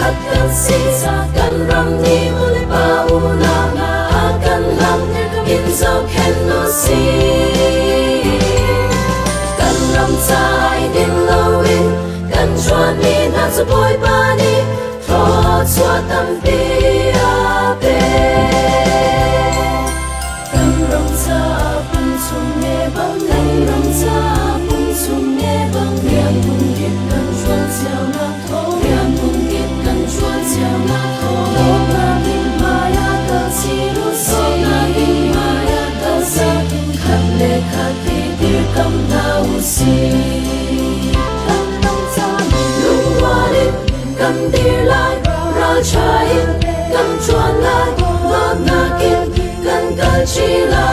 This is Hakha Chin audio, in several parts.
khat kan si. Kan ram nih u le pa unau a kan lam in zohkhenh u sih. Kan ram ca ai din loin kan ṭuanmi hna cu Bawipa nih thluachuah tampi a pek. Kan ram caah pum chung nge bang, kan ram caah pum chung nge bang, rian phun kip kan ṭuan cio nak thawng, rian phun kip kan ṭuan cio nak thawng, dawtnak in hmai ah kal chin u sih, dawtnak in hmai ah kal sih, khat le khat i dirkamh hna u sih. Kan ram caah lungrual in kan dir lai, ralṭha in kan ṭuan lai, dawtnak in kan kalṭi lai.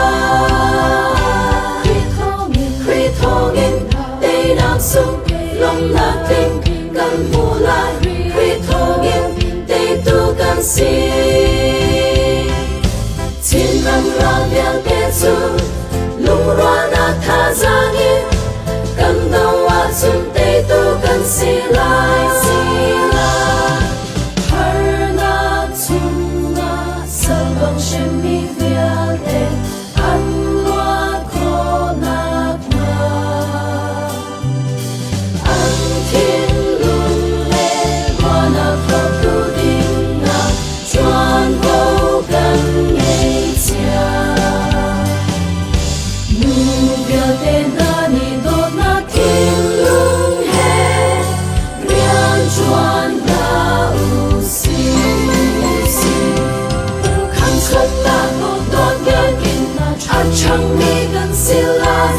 Khrih thawngin teinak sung lawmhnak tling kan hmu lai. Khrih thawngin teitu kan si. Chinram ral vialte cu lungrualnak thazaang in kan do ahcun teitu kan si lai. Si lai. Harnak chungah sal bang hremmi vialte an luat khawhnak hnga an thinlung le ruahnak hrawktu dingah ṭuanvo kan ngei cia. Nu vialte hna nih dawtnak thinlung he rian ṭuan hna u sih. Khamhnak dawtnak in a ṭhangmi kan si lai.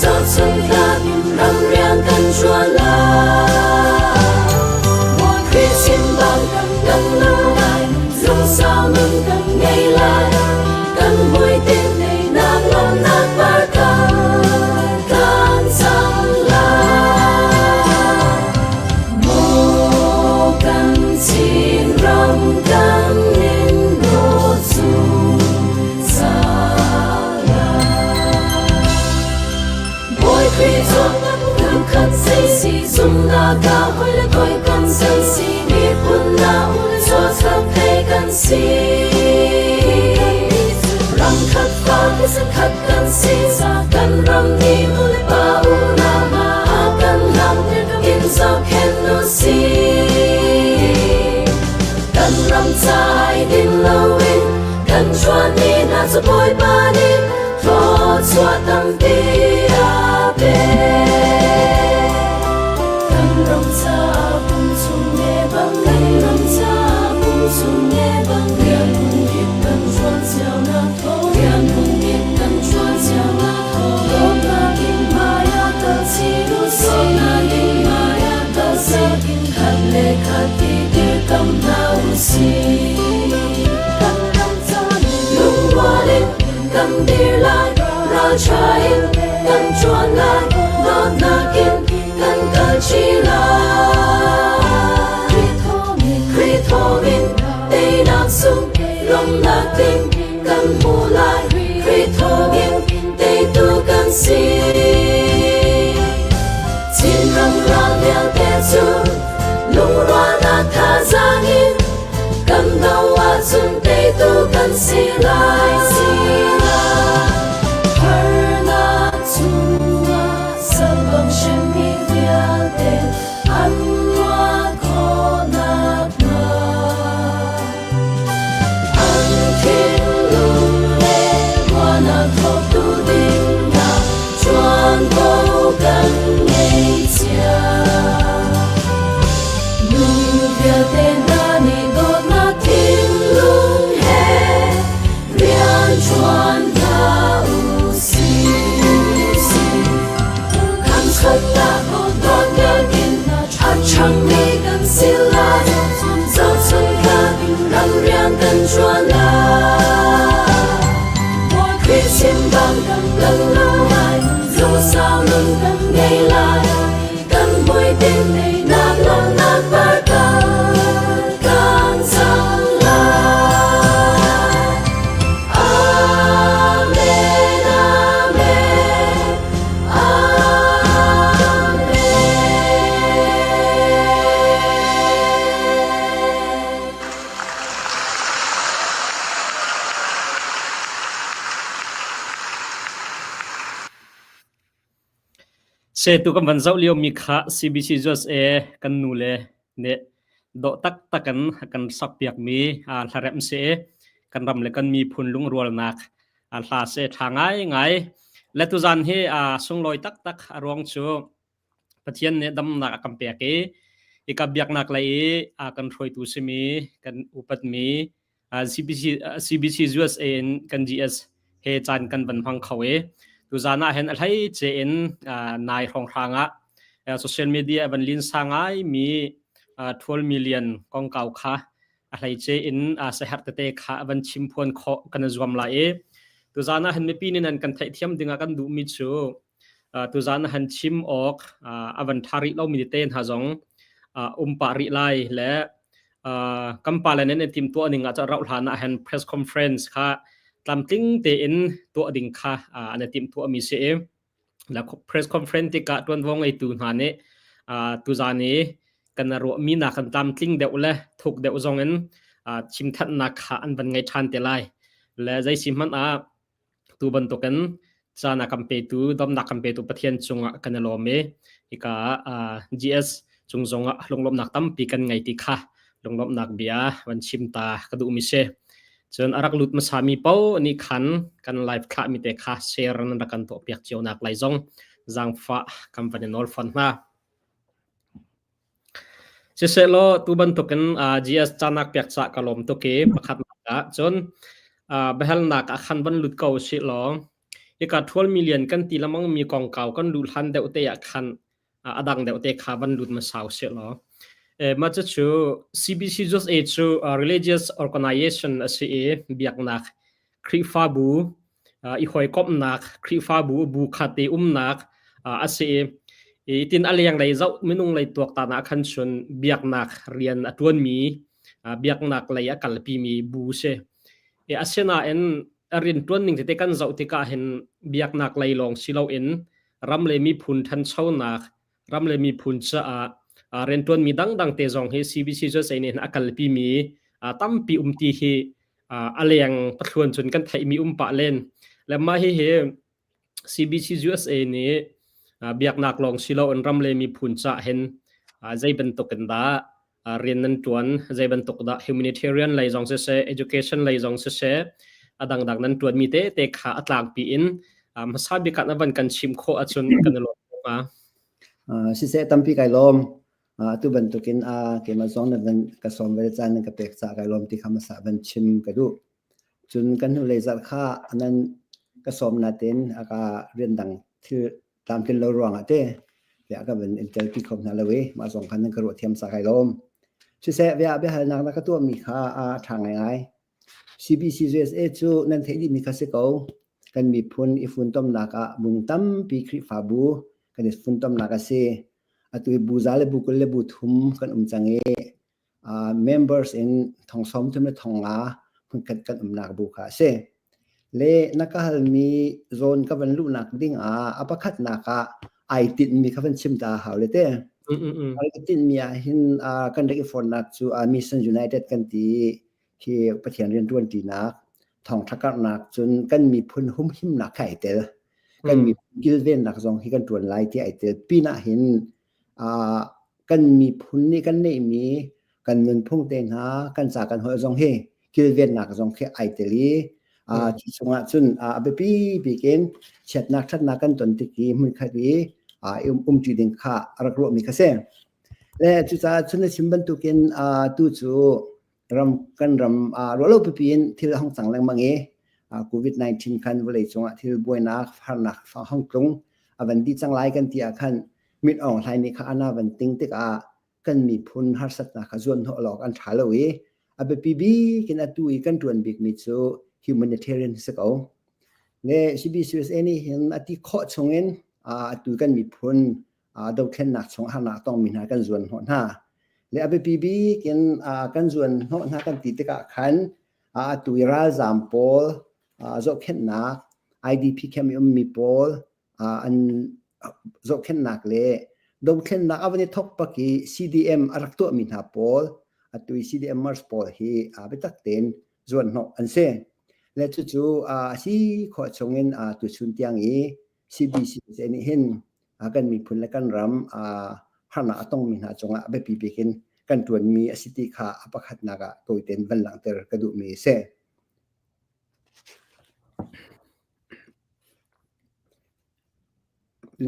Zohchunhnak ram rian kan ṭuan lai. Khrih chim bang kan nung lai, lungsau nun kan ngei lai. Kan hmuitinh nak lawmhnak par kan kan cang lai. Maw kan Chinram kan in dawt zungzal lai. Bawi Khrih cu lungkhat zei si, zumhnak ah hawi le kawi kan san si, miphun ah u le chuahchuak thei kan si. Ram khat fa thisen khat kan si, kan ram nih nu le pa unau hna a kan hlam in zohkhenh u sih. Kan ram ca ai din loin kan ṭuanmi hna cu Bawipa nih thluachuah tampi a pek. Kan ram caah pum chung nge bang, kan ram caah pum chung nge bang, rian phun kip kan ṭuan cio nak thawng, rian phun kip kan ṭuan cio nak thawng, dawtnak in hmai ah kal chin u sih, dawtnak in hmai ah kal sih, khat le khat i dirkamh hna u sih. Kan ram caah lungrual in kan dir lai, ralṭha in kan ṭuan lai, dawtnak in kan kalṭi lai. Khrih thawngin teinak sung lawmhnak tling kan hmu lai. Khrih thawngin teitu kan si. Chinram ral vialte cu lungrualnak thazaang in kan do ahcun teitu kan si lai. Si lai. Harnak chungah sal bang hremmi vialte an luat khawhnak hnga an thinlung le ruahnak thawktu dingah ṭuanvo kan ngei cia. Nu vialte hna nih dawtnak thinlung he rian ṭuan. Setu kan van zoh liomi kha CBC USA kan nu le nih dawh taktak in a kan sakpiakmi hlaremh si i kan ram le kan miphun lungrualnak hla si ṭha ngaingai. Le tuzan hi sunglawi taktak a ruang cu Pathian nih damnak a kan pek i hika biaknak lei i a kan hruaitu simi kan upatmi CBC, CBC USA in kan GS he caan kan van hmang kho i tuzan ah hin a hleice in nai hrawnghrang ah social media van linsa ngai mi 12 million kongkau kha a hleice in saherh tete kha van chim phuan khawh kan i zuam lai i tuzan ah hin mipi nih nan kan theihthiam ding ah kan duhmi cu tuzan han chim awk a van ṭha rih lomi te hna zong um pah rih lai le kan pale nan i timtuah ning ah rauh hlan ah hin press conference kha tlamtling tein tuah ding kha an i timhtuahmi si i la press conference tikah ṭuanvo ngeitu hna nih tuzan i kan ruahmi nak kan tlamtling deuh le thuk deuh zong in chimthannak kha an van ngei ṭhan te lai le zei si hmanh ah Tu bantukin caan a kan petu, damnak kan petu Pathian cungah kan i lawm i hika ah GS cung zongah lunglawmhnak tampi kan ngei ti kha lunglawmhnak bia van chim ta ka duhmi si. Cun a rak lut hmasami paoh nih khan kan live thlahmi te kha share nan rak kan tuahpiak cio nak lai zong zaangfah kan van i nawl fawn hna. Sisehlaw tu bantukin GS canak pek cah ka lawm tuk i pakhatnak ah cun biahalnak ah khan van lut ko usih law hika 12 million kan ti lengmang mi kongkau kan luh hlan deuh te ah khan a dang deuh te kha van lut hmasa usih law mah cucu CBC USA cu religious organization a si i biaknak Khrihfabu i hawikomhnak Khrihfabu bu khat i umnak a si i tin a lenglei zoh minung lei tuaktan ah khan cun biaknak rian a ṭuanmi biaknak lei a kalpimi bu si. Asinain a rian ṭuan ning tete kan zoh tikah hin biaknak lei lawng si loin ram le miphun ṭhanchonak ram le miphun caah rianṭuanmi dangdang te zong hi CBC cu nih a kalpimi tampi um ti hi a leng pathluan cun kan theihmi um pah len. Le mah hihi CBC USA nih biaknak lawng si loin ram le miphun caah hin zei bantuk in dah rian nan ṭuan, zei bantuk dah humanitarian lei zong siseh, education lei zong siseh, a dangdang nan ṭuanmi tete kha a tlangpi in hmasa bik ah na van kan chim khawh ahcun kan i lawm tuk. Siseh tampi kai lawm. Atu bantukin keimah zong na van ka sawm ve caan nan ka pek caah kai lawm ti kha hmasa van chim ka duh. Cun kan hnulei zarh kha nan ka sawm natin a ka rian dang thil tlamtlin lo ruangah te tiah ka van in telpi kho hna lo i mah zong khan nan ka ruah thiam ca kai lawm. Siseh bia biahalnak na ka tuahmi kha a ṭha ngaingai. CBCUSA cu nan theih dihmi kha si ko. Kan miphun i funtomnak ah bung tampi Khrihfabu kan i funtomnak a si. Atu hi bu za le bu 20 le bu thum kan um cang i members in thong 30 le thong nga hmunkhat kan umnak bu kha a si. Le na ka halmi zawn ka van luhnak ding ah a pakhatnak ah ai tinhmi kha van chim ta hau le te. Ai tinhmi ah hin kan rak i fornak cu Mission United kan ti khi Pathian rian ṭuanṭinak thawngṭha karhnak cun kan miphun humhimnak kha ai tel. Kan miphun kilvennak zong hi kan ṭuan lai ti ai tel. Pinah hin kan miphun nih kan neihmi kan nunphung te hna kan ca kan holh zong hi kilvennak zong khi ai tel i cu chungah cun a biapi bik in chiatnak ṭhatnak kan ton tik i hmunkhat i umṭi ding kha a rak ruahmi kha si. Le cucaah cun na chim bantukin tu cu ram kan ram ruahlo pipi in thil a hung cang lengmang i COVID-19 khan vawlei cungah thil buainak harnak hung tlung a van dih cang lai kan ti ah khan Min Aung Hlaing nih kha ana van ting tikah kan miphun harsatnak kha zuanhnawh lawk an ṭha lo i a biapi bik in atu i kan ṭuan bikmi cu humanitarian si ko. Le CBCUSA nih hin a ti khawh chungin atu kan miphun dothlennak chung harnak tongmi hna kan zuanhnawh hna. Le a biapi bik in kan zuanhnawh hna kan ti tikah khan atu i ralzaam pawl zohkhenhnak IDP camp i ummi pawl an zohkhenhnak le dothlennak a van i thawk bak i CDM a rak tuahmi hna pawl atu i CDMers pawl hi biatak tein zuanhnawh an si. Le cucu a si khawh chungin tuchun tiang i CBC nih hin. Kan miphun le kan ram harnak a tongmi hna cungah biapi bik in kan ṭuanmi a si ti kha a pakhatnak ah tawitein van langhter ka duhmi a si.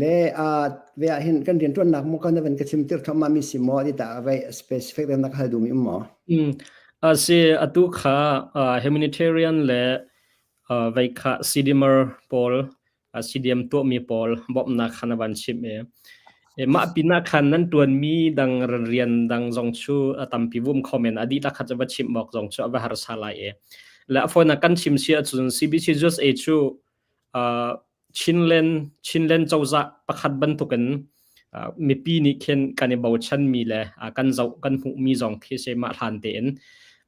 Le ve ah hin kan rianṭuannak maw kan van ka chim tir thluahmah mi si maw ti tah vei specific na ka hal duhmi um maw? A si atu kha humanitarian le vei kha CDMer pawl CDM tuahmi pawl bawmhnak kha na van chimh i mah pinah khan nan ṭuanmi dang rian dang zong cu a tampi vum kho men a dihlak kha cu va chimh awk zong cu a va harsa lai i le a fawinak kan chim si ahcun CBC USA cu Chinland Chinland cozah pakhat bantukin mipi nih khin kan i bochanmi le kan zoh kan hmuhmi zong khi si mah hlan tein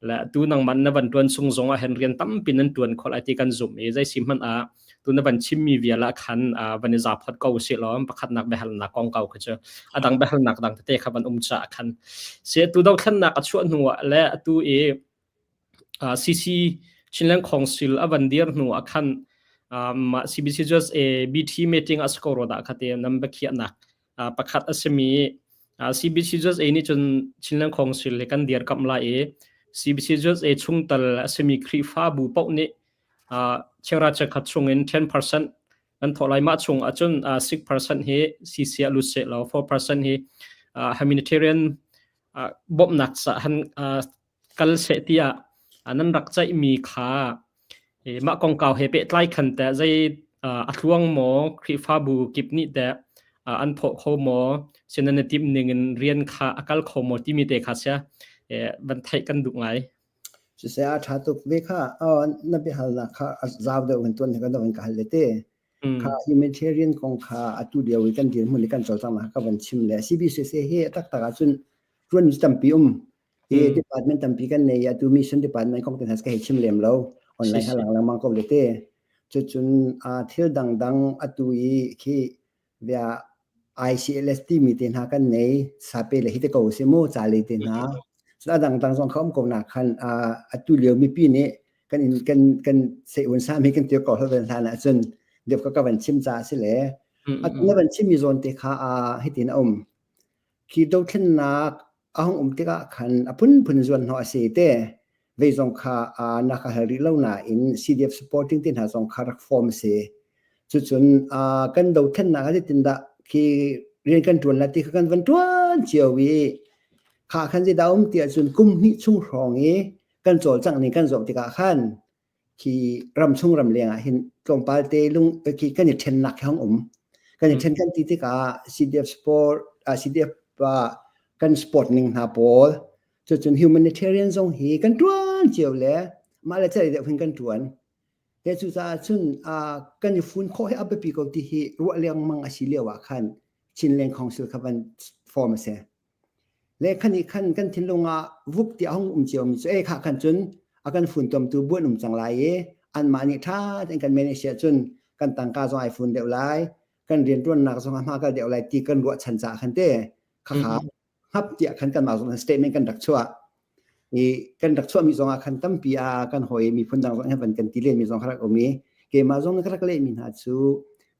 le tu nangmah na van tuan chung zong ah hin rian tampi nan tuan khol ai ti kan zumh i zei si hmanh ah tu na van chimmi vial ah khan van i za phot ko si law pakhatnak biahalnak kong ko khi cu a dang biahalnak dang tete kha van um cha khan si tu dothlennak a chuah hnu ah le atu i CC Chinland Council a van dir hnu ah khan mah CBC just a BT meeting a si ko ro dah khate nan biakhiahnak pakhat a simi CBC just a nih cun Chinland Council he kan dirkamh lai i CBC just a chungtel a simi Khrihfabu paoh nih cheukhat cheukhat chungin 10% kan thawh lai mah chung ahcun 6% hi CC ah lut seh law 4% hi humanitarian bawmhnak ca han kal seh tiah nan rak ceihmi kha mah kongkau he pehtlai khan teh zei a thluang maw Khrihfabu kip nih teh an thawh kho maw sinan na timh ning in rian kha a kal kho maw timi te kha sia van theih kan duh ngai. Siseh a ṭha tuk ve kha na biahalnak kha a zau deuh in tuan kan in ka hal le te. Kha humanitarian kong kha atu lio i kan dirhmun i kan cawlcanghnak ka van chim le CBCC hi taktak ahcun ṭuan tampi um Hi department tampi kan nei i atu mission department kong te hna ka hei chim lem lo. Online halang lengmang ko le te. Cucun thil dangdang atu i khi bia ICLS timi te hna kan nei sape le hi te ko si mu ca le te hna. Cun a dangdang zong kha um ko na khan atu lio mipi nih kan in kan kan sei un sa mi kan tir ko hlan hlan ahcun dep ka ka van chim ca si le atu na van chim mi zawn te kha hitin a um. Khi dothlennak a hung um tikah khan a phunphun zuanhnawh a si te. Vei zong kha na ka hal rih lo nain CDF supporting te hna zong kha rak form a si. Cucun kan dothlennak ah zeitindah khi rian kan ṭuan lai ti kha kan van ṭuan cio i kha khan zeidah a um ti ahcun kum hnih chung hrawng i kan cawlcangh ning kan zoh tikah khan khi ramchung ramleng ah hin tlawmpal te lung khi kan i ṭhennak hi hong um. Kan i ṭhen kan ti tikah CDF sport CDF kan sport ning hna pawl cucun humanitarian zong hi kan ṭuan cio le mah le cei deuh hin kan ṭuan. Te cucaah cun kan i fun khawh hi a biapi ko ti hi ruah lengmang a si lio ah khan Chinland Council kha van form a si. Le khan i khan kan thinlung ah vuk ti a hung um ciomi cu e kha khan cun a kan funtomtu bu an um cang lai i anmah nih ṭha tein kan manage ahcun kan tangka zong ai fun deuh lai, kan rianṭuannak zong a hma kal deuh lai ti kan ruahchan caah khan te khakha hngap tiah khan kanmah zong statement kan rak chuah. I kan rak chuahmi zong ah khan tampi a kan hawi miphun dang zong van kan ti lenmi zong kha rak um i keimah zong ka rak lehmi hna cu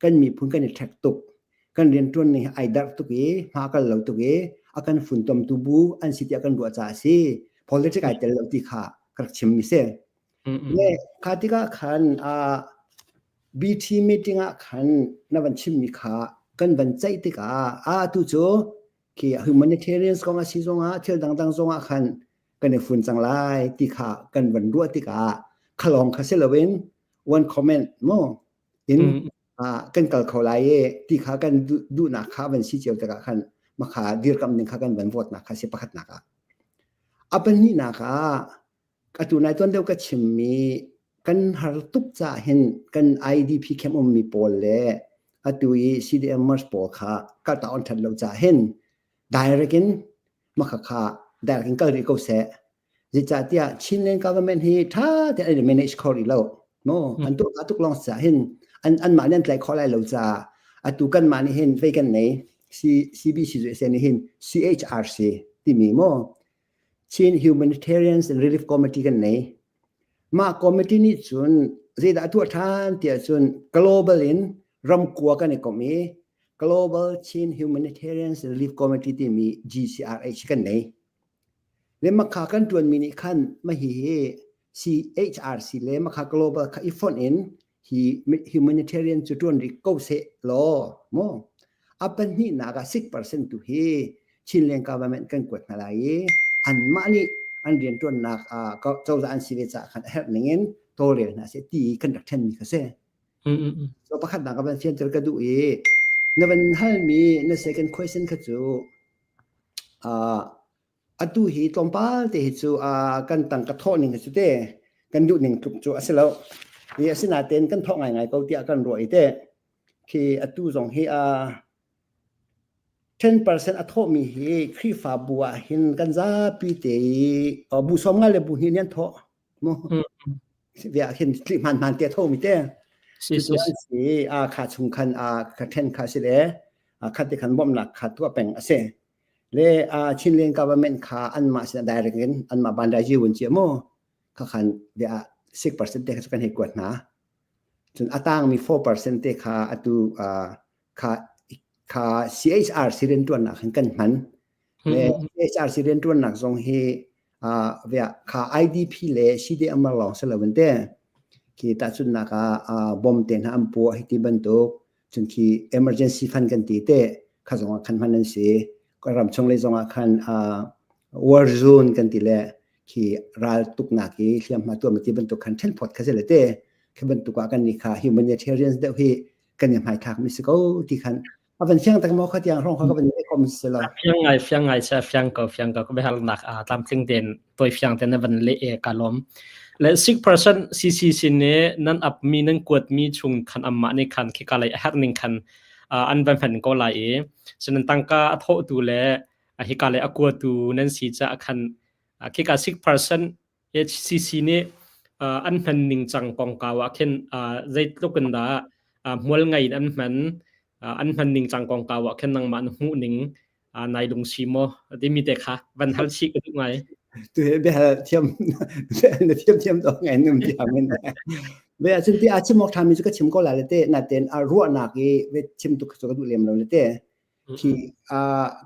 kan miphun kan i ṭhek tuk kan rianṭuan ning ai darh tuk i hma kal lo tuk i a kan funtomtu bu an si tiah kan ruah caah a si politics ai tel lo ti kha ka rak chimmi si le kha tikah khan BT meeting ah khan na van chimmi kha kan van ceih tikah a tu cu khi humanitarians kong a si zongah thil dangdang zongah khan kan i fun cang lai ti kha kan van ruah tikah khalong kha si loin one comment mo in kan kal kho lai i ti kha kan duhnak kha van si cio tikah khan makha dirkamh ning kha kan van vote nak kha si pakhatnak ah a pahnihnak ah atu nai tuan deuh ka chimmi kan har tuk caah hin kan IDP camp ummi pawl le atu i CDM MERS pawl kha kalta on that lo caah hin direct in makha kha direct in kal rih ko seh Zeicahtiah Chinland government hi ṭha tein an i manage kho rih lo. No, an tuah tuk lawng caah hin an anmah nih an tlaih khawh lai lo caah atu kanmah nih hin vei kan nei CBC cu nih hin CHRC timi maw Chin Humanitarians and Relief Committee kan nei. Mah committee nih cun zeidah a tuah ṭhan tiah cun global in ramkua kan i komh i. Global Chin Humanitarian Relief Committee timi GCRH kan nei. Le makha kan ṭuanmi nih khan mahi hi CHRC le makha global kha i fonh in hi humanitarian cu ṭuan rih ko seh law mu a pahnihnak ah 6% tu hi Chinland government kan kuat hna lai i anmah nih an rianṭuannak cozah an si ve caah khan a herh ning in tawlrel hna seh ti kan rak ṭhenmi kha si. So pakhatnak ka van fianter ka duh i na van halmi na second question kha cu Atu hi tlawmpal te hi cu kan tangka thawh ning hi cu te kan duh ning tluk cu a si lo. I asinain kan thawh ngaingai ko tiah kan ruah i te khi atu zong hi 10% a thawhmi hi Khrihfabu ah hin kan zapi te i bu sawm nga le bu hnih nih an thawh. Mu bia khin tli hman hman te thomi te. Si si si. Si a kha chung khan a kha then kha si le khat te khan bawmhnak kha tuah peng a si. Le Chinland government kha anmah sinah direct in anmah bandaji vun cia mu kha khan bia 6% te kha cu kan hei kuat hna. Cun a tangmi 4% te kha atu kha kha CHRC riantuannak hin kan hman. Le CHRC riantuannak zong hi kha IDP le CDM lawng si lo in te khi tahchunhnak ah bom te hna an puah hi ti bantuk cun khi emergency fund kan ti te kha zong ah khan hman an si ram chung lei zong ah khan war zone kan ti le khi ral tuknak i hliamhma tuam ti bantuk khan ṭhenphawt kha si le te khi bantuk ah kan nih kha humanitarians deuh hi kan i hmaithlak mi si ko ti khan a van fiang tak maw kha tiang hrawng kha ka van kom si lo fiang ngai fiang ngai sa fiang ko fiang ko ka behal nak a tlamtling ten toi fiang ten na van le e ka lom le 6% CC sin ne nan up mi nan kuat mi chung khan amma ne khan khi ka lai a her ning khan an van hman ko lai e sinan tangka a tho tu le hi ka le a kua tu nan si cha khan khi ka 6% HCC nih an hman ningcang kongkau ah khin zeitluk in dah hmual ngei in an hman an hman ningcang kongkau ah khin nangmah na hmuh ning nai lungsi maw timi te kha van hal chih ka duh ngai. Tu he bia thiam na thiam thiam to ngai num thiam in. Ve cun ti a chim awk ṭhami cu ka chim ko lai le te naten a ruahnak i ve chim tuk cu ka duh lem lo le te. Khi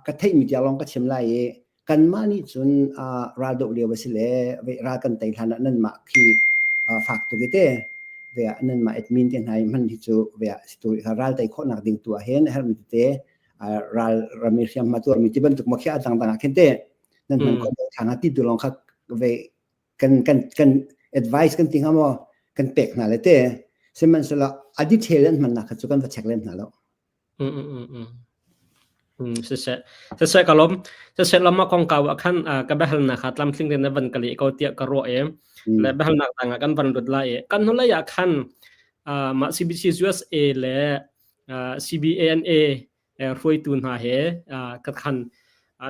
ka theihmi tiang lawng ka chim lai i kanmah nih cun ral doh lio a si le ral kan tei hlan ah nanmah khi fak tuk i te ve ah nanmah admin te hna i hman hi cu ve ah ral tei khawhnak ding tu ah hin a herhmi tete ral rami hriamhma tuarmi ti bantuk ma khi a dangdang ah khin te nan hman khawh thang ti tu lawng kha ve kan kan kan advice kan ti hnga maw kan pek hna le te sihmanhsehlaw a detail an hmannak kha cu kan va check lem hna lo. Siseh, siseh ka lawm. Siseh lama kongkau ah khan ka biahalnak kha tlamtling tein na van ka leh ko tiah ka ruah i le biahalnak dang ah kan van lut lai i kan hnulei ah khan mah CBC USA le CBANA hruaitu hna he ka khan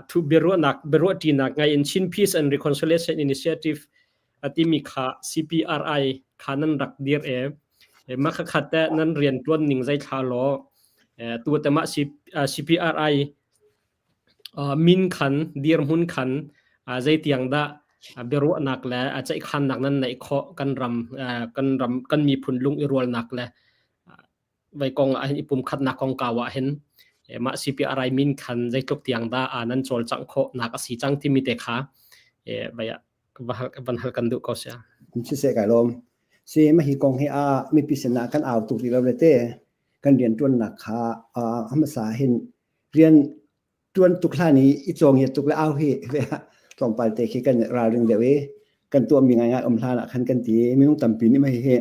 thu biaruahnak biaruahṭinak ngai in Chin Peace and Reconciliation Initiative timi kha CPRI kha nan rak dir e mah khakhat te nan rian tuan ning zei thla law tu te mah CPRI min khan dirhmun khan zei tiang dah biaruahnak le ceihkhannak nan neih khawh kan ram kan ram kan miphun lung i rualnak le vai kong ah hin i pumkhatnak kongkau ah hin mah CPRI min khan zeitluk tiang dah nan cawlcangh khawh nak a si cang timi te kha vai van hal kan duh ko sia. Siseh kai lawm. Si ma hi kong hi a mipi sinah kan au tuk rih lo le te kan rian tuannak kha a hmasa hin rian tuan tuk hlan i i cawng hi tuk le au hi tlawmpal te khi kan ralring deuh i kan tuahmi ngaingai um hlan ah khan kan ti minung tampi nih ma hi hi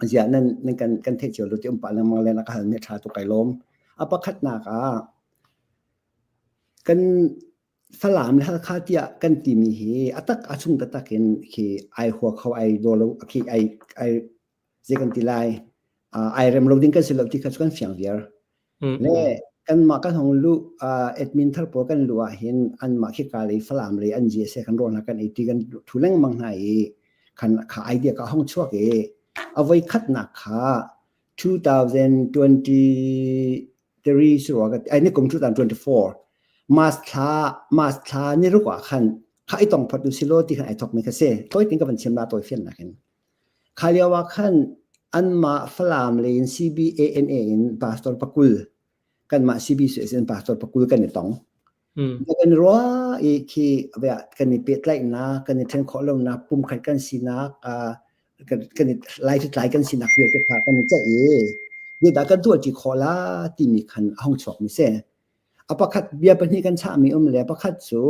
ziah nan nan kan kan theih cio lo ti um pah lengmang le na ka hal mi tha tuk kai lawm. A pakhatnak ah kan Falam le Halkha tiah kan timi hi a tak a chung taktak in khi ai hua kho ai daw lo khi ai ai zei kan ti lai ai rem lo ding kan si lo ti kha cu kan fiang viar. Le kanmah kan hong luh admin thar pawl kan luh ah hin anmah khi ka lei Falam lei an GSA kan rawl hna kan ei ti kan thu lengmang hna i khan kha idea ka hong chuak i a voi khatnak kha 2020 three si rua ka ai ni kum 2024 March thla March thla ni ruk ah khan kha i tong phot du silo ti khan ai thok mi kha si toi tin ka van chim la toi fian nak in kha lio ah khan anmah Falam le in CBANA in pastor pakul. Kanmah CBCS in pastor pakul kan i tong. Kan ruah i khi kan i pehtlaihnak, kan i ṭhen khawh lonak, pumkhat kan sinak, kan i lai tlai kan sinak vialte kha kan i ceih i zeidah kan tuah ṭi khawh la timi khan a hung chuak mi si. A pakhat bia pahnih kan chahmi um le pakhat cu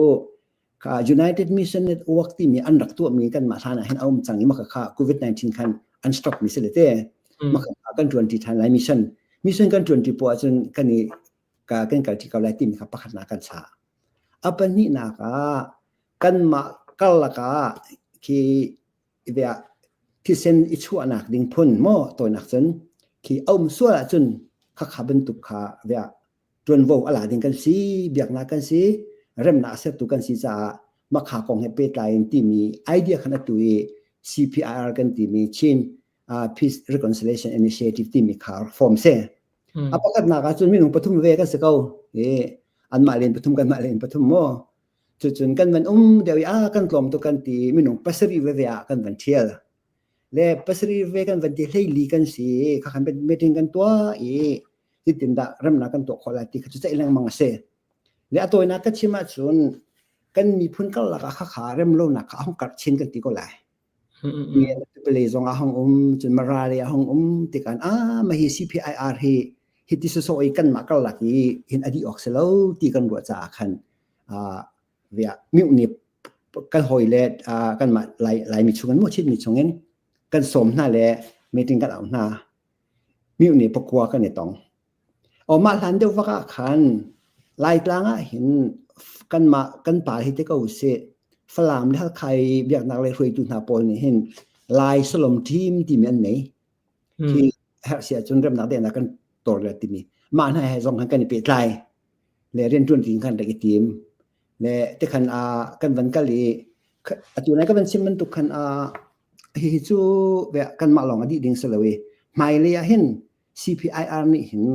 kha United Mission Network timi an rak tuahmi kanmah hlan ah hin a um cang i maka kha COVID-19 khan an stop mi si le te. Maka kha kan ṭuan ṭi ṭhan lai mission. Mission kan ṭuan ṭi poah ahcun kan i kan kal ṭi ko lai timi kha pakhatnak kan chah. A pahnihnak ah kanmah karlak ah khi thisen i chuahnak ding phun maw tawinak cun khi a um sual ahcun khakha bantuk kha ṭuanvo a la ding kan si, biaknak kan si, remnak a sertu kan si caah makha kong he pehtlai in timi idea khan atu i CPIR kan timi Chin Peace Reconciliation Initiative timi kha form si. A pakhatnak ah cun minung pathum ve kan si ko. I anmah len pathum kanmah len pathum maw. Cucun kan van um deuh i a kan tlawm tuk kan ti minung pasarih veve ah kan van ṭhial. Le pasarih ve kan van ti hleili kan si kha khan meeting kan tuah i hitin dah remnak kan tuah khawh lai ti kha cu ceih lengmang a si. Le a tawinak ka chim ahcun kan miphun karlak ah khakha remlonak kha a hung karh chin kan ti ko lai. Pale zong a hung um, cun Mara le a hung um tikan ah mah hi CPIR hi hiti sawsawh i kanmah karlak i hin a dih awk si lo ti kan ruah caah khan mioh nih kan hawi le kanmah Laimi chungin maw Chinmi chungin kan sawm hna le meeting kan auh hna. Mioh nih pakua kan i tong. Aw mah hlan deuh vak ah khan Laitlang ah hin kanmah kan pa hi te ko usih Falam le Halkha i biaknak lei hruaitu hna pawl nih hin Lai Salom Team timi an nei. Khi herh si ahcun remnak dehnak kan tor le timi. Mah hna he zong khan kan i pehtlai le rianṭuan ding khan rak i tim. Le tikhan kan van kal i atu nai ka van chim bantuk khan hihi cu kanmah lawng a dih ding si lo i hmailei ah hin CPIR nih hin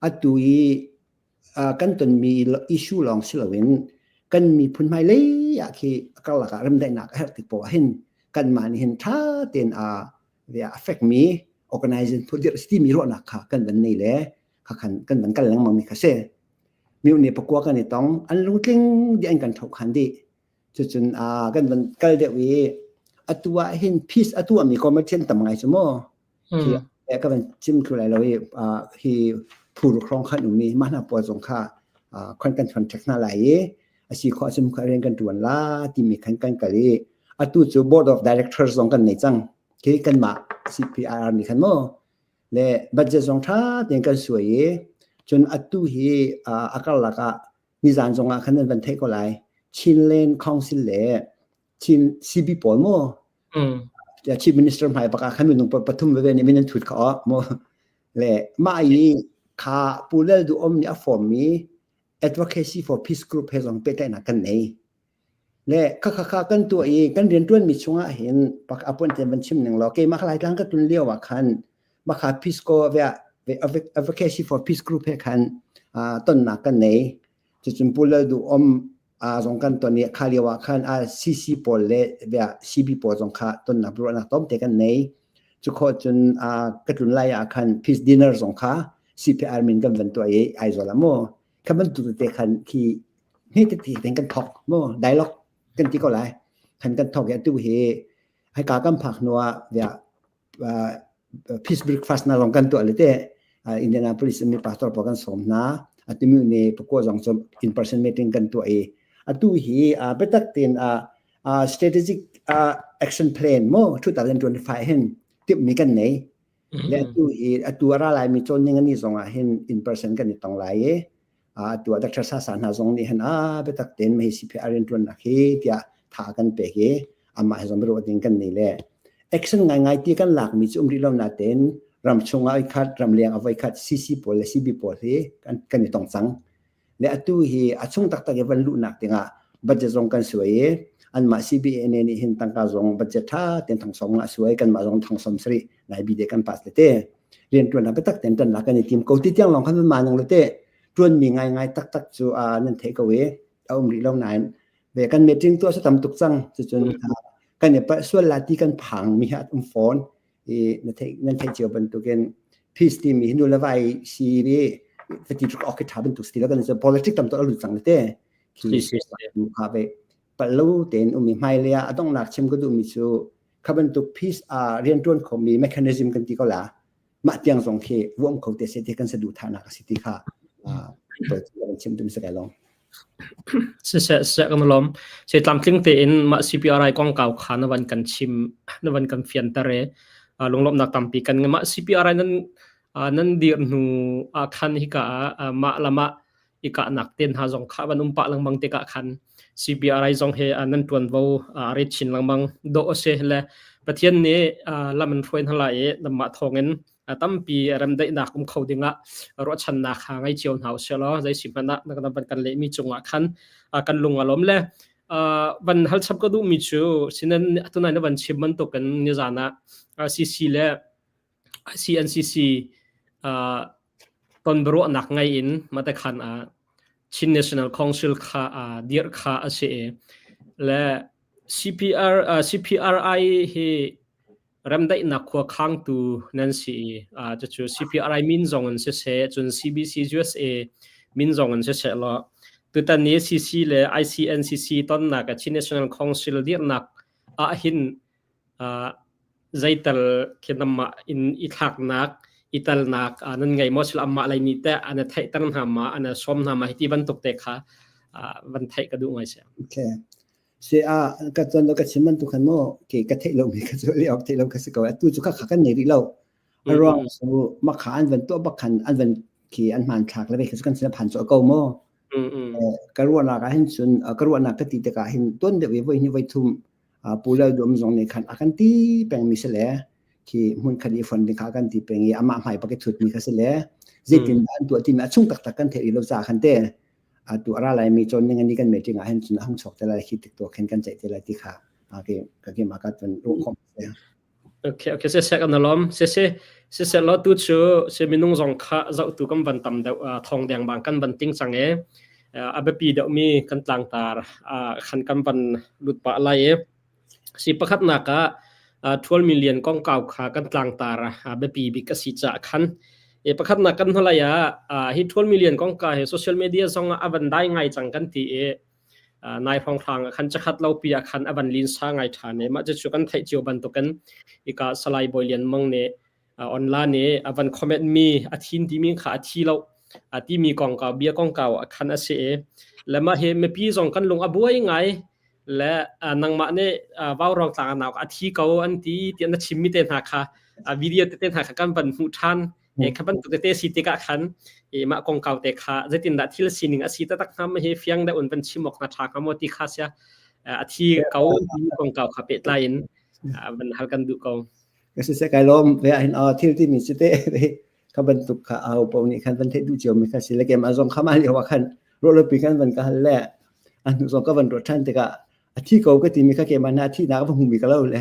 atu i kan tonmi issue lawng si loin kan miphun hmailei ah khi karlak ah remdaihnak a herh tik poah hin kanmah nih hin ṭha tein a a fekmi organization phu dirh si timi ruahnak kha kan van nei le kha khan kan van kal lengmang mi kha si. Mioh pakua kan i tong an lungtling dih an kan thohkhan dih. Cucun kan van kal deuh i atu ah hin peace a tuahmi committee an tam ngai cu mu. Khi ka van chim thlu lai lo i hi phu ruk hrawng khan um i mah hna pawl zong kha khon kan contact hna lai i a si khawh ahcun kha rian kan ṭuan la timi khan kan kal i atu cu board of directors zong kan nei cang. Khi kanmah CPIR nih khan mu le budget zong ṭha tein kan suai i cun atu hi a karlak ah nizan zong ah khan nan van theih ko lai Chinland Council le Chin CB pawl mu Chief Minister hmai bak ah khan minung pathum veve nih min an thut kha mu le mah i kha Pu Lal Duh Om nih a form mi Advocacy for Peace Group he zong pehtlaihnak kan nei Le khakha kan tuah i kan rianṭuanmi chungah hin pak apuan te van chim ning law keimah Laitlang ka tlun lio ah khan makha Peace Corps Advocacy for Peace Group he khan tonnak kan nei. Cucun Pu Lal Duh Om zong kan ton i kha lio ah khan CC pawl le CB pawl zong kha tonnak ruahnak tlawmte kan nei. Cu khawh cun ka tlun lai ah khan peace dinner zong kha CPR min kan van tuah i Aizawl ah mu. Kha bantuk tete khan khi hme tete ten kan thok mu dialogue kan ti ko lai khan kan thok i atu hi hika kan phak hnu ah peace breakfast na zong kan tuah le te Indianapolis mi pastor pawl kan sawm hna atimi ni pakua zong cu in person meeting kan tuah i atu hi biatak tein strategic action plan mo 2025 hin timhmi kan nei le atu hi atu a ra lai mi cawn ning ani zong ah hin in person kan i tong lai i atu ah Dr. Sasa hna zong nih hin a biatak tein mei CPR rian ṭuannak hi tiah tha kan pek i amah he zong biaruah ding kan nei le action ngaingai ti kan lakmi cu um rih lo natein ram chung ah khat ram leng a voi khat CC pawl le CB pawl hi kan i tong cang le atu hi a chung taktak i van luhnak dingah budget zong kan suai i anmah CBNA nih hin tangka zong budget tha ten thong som nga suai kanmah zong thong som sari nai bi de kan pass le te rian tuan biatak ten tan la kan i tim ko ti tiang long khan ma nang le te tuan mi ngai ngai tak tak chu a nan thei ko e a um rih lo nain ve kan meeting tu sa tam tuk cang cu cun kan i pa sual la ti kan phang mi ha um phone i na thei nan thei cio bantukin peace timi nu le vai si ri. ti tuk ok tha bantuk si lo kan so politics tam to alu cang le te khi kha ve pal lo ten umi hmai le a dongnak chim ka duh mi cu kha bantuk peace a rian tuan kho mi mechanism kan ti ko la mah tiang zong khi vuam kho te se te kan sa du tha nak si ti kha to chim tum se kai long. Siseh siseh kan lawm. Se tlamtling tein mah CPRI kongkau kha na van kan chim na van kan fianter i lunglawmhnak tampi kan ngei. Mah CPRI nan nan dir hnu ah khan hika ah mah lam ah i kahnak ten hna zong kha van um pah lengmang tikah khan CPRI zong he nan ṭuanvo a rit chin lengmang dawh a si le Pathian nih lam in hruai hna lai i nanmah thawngin tampi remdaihnak um kho dingah ruahchannak ha ngei cio hna usih law zei si hmanh ah na van kan lehmi cungah khan kan lung a lawm le van hal chap ka duhmi cu sinan tunai na van chim bantukin nizan ah CC le CNCC ton biaruahnak ngei in mate khan ah Chin National Council kha dirh kha a si i le CPR CPRI hi Remdaihnak khuakhangtu nan si i cucu CPRI min zong in siseh, cun CBC USA min zong in siseh law tutan i CC le ICNCC tonnak Chin National Council dirhnak ahhin zeital khi nanmah in i thlaknak i talnak nan ngei maw sila amah lei nih teh an theihter hna ma an sawm hna ma hi ti bantuk te kha van theih ka duh ngai si. Okay. Si a ka ton lo ka chim bantuk khan maw ke ka theih lomi ka cu leh awk theih lo ka si ko. Atu cu khakha kan nei rih lo. A ruang cu makha an van tuah bak khan an van khi an hmanthlak le ve kan sin phan cawh ko maw. Ka ruahnak ah hin cun ka ruahnak ka ti tikah hin tuan deuh i voi hnih voi thum Pu Lal Dum zong nih khan a kan ti pengmi si le khi hmun khat i fon ding kha kan ti peng i amah hmai pak i thutmi kha si le zeitin dah an tuah timi a chung taktak kan theih rih lo caah khan te atu a ra laimi cawn ning ani kan meeting ah hin cun a hung chuak te lai khi tik tuah khin kan ceih te lai ti kha ke ka ke ma ka tun ruah khom se. Okay, okay, se se kan alom. Se se se se lo tu chu se minung zong kha zau tu kan van tam deuh thong deng bang kan van ting chang e a biapi deuh mi kan tlangtar khan kan van lut pa lai e. Si pakhatnak ah 12 million kongkau kha kan tlangtar a biapi bik a si caah khan e pakhatnak kan hnulei ah hi 12 million kongka hi social media zong ah a van dai ngai cang kan ti i nai hrawnghrang ah khan cakhat lo pi ah khan a van lin sa ngai ṭhan i mah cucu kan theih cio bantukin ika Salai Bawi Lian Mang nih online i a van comment mi a thin timi kha a thi lo a timi kongkau bia kongkau ah khan a si i le mah hi mipi zong kan lung a buai ngai le nangmah nih vaurawng tlang ah a thi ko an ti tiah na chimmi te hna kha video tete hna kha kan van hmuh ṭhan. E kha bantuk tete si tikah khan e mah kongkau te kha zeitindah thil sining a si taktak hnga ma hi fiang deuh in van chim awk hna ṭha hnga maw ti kha sia a thi ko timi kongkau kha pehtlai in van hal kan duh ko. Ka si se kai lawm ve ah hin thil timi si te kha bantuk kha aho paoh nih khan van theih duh cio mi kha si le keimah zong kha mah lio ah khan ruahlopi khan van ka hal le a hnu zong ka van ruah ṭhan tikah a thi ko ka timi kha keimah na thi nak va hmu mi ka lo le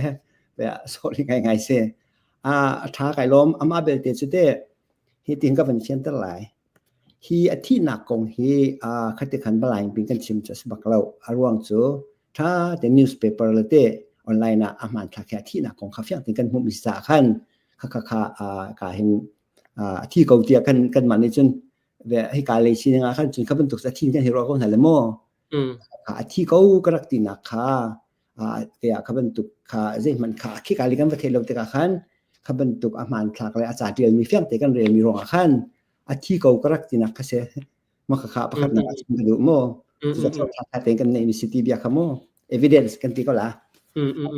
ve sorry ngai ngai se a a ṭha kai lawm amah belte cu te hi tin ka van fianter lai hi a thihnak kong hi khati khan balain pin kan chim cu a si bak lo a ruang cu ṭha te newspaper le te online ah a hmanthlak he a thihnak kong kha fiang tein kan hmuh mi caah khan kha kha kha ka hin a thi ko tiah kan kanmah nih cun hika lei sining ah khan cun kha bantuk a thi kan hi ruah ko hna le maw a thi ko ka rak tinak kha tiah kha bantuk kha zeihmanh kha khika li kan va theih lo tikah khan kha bantuk a hmanthlak le a ca ṭialmi fiang te kan relmi ruangah khan a thi ko ka rak tinak kha si. Ma kha kha pakhat nak chim ka duh mu. Cucu tha tein kan neih mi si ti bia kha mu. Evidence kan ti ko la.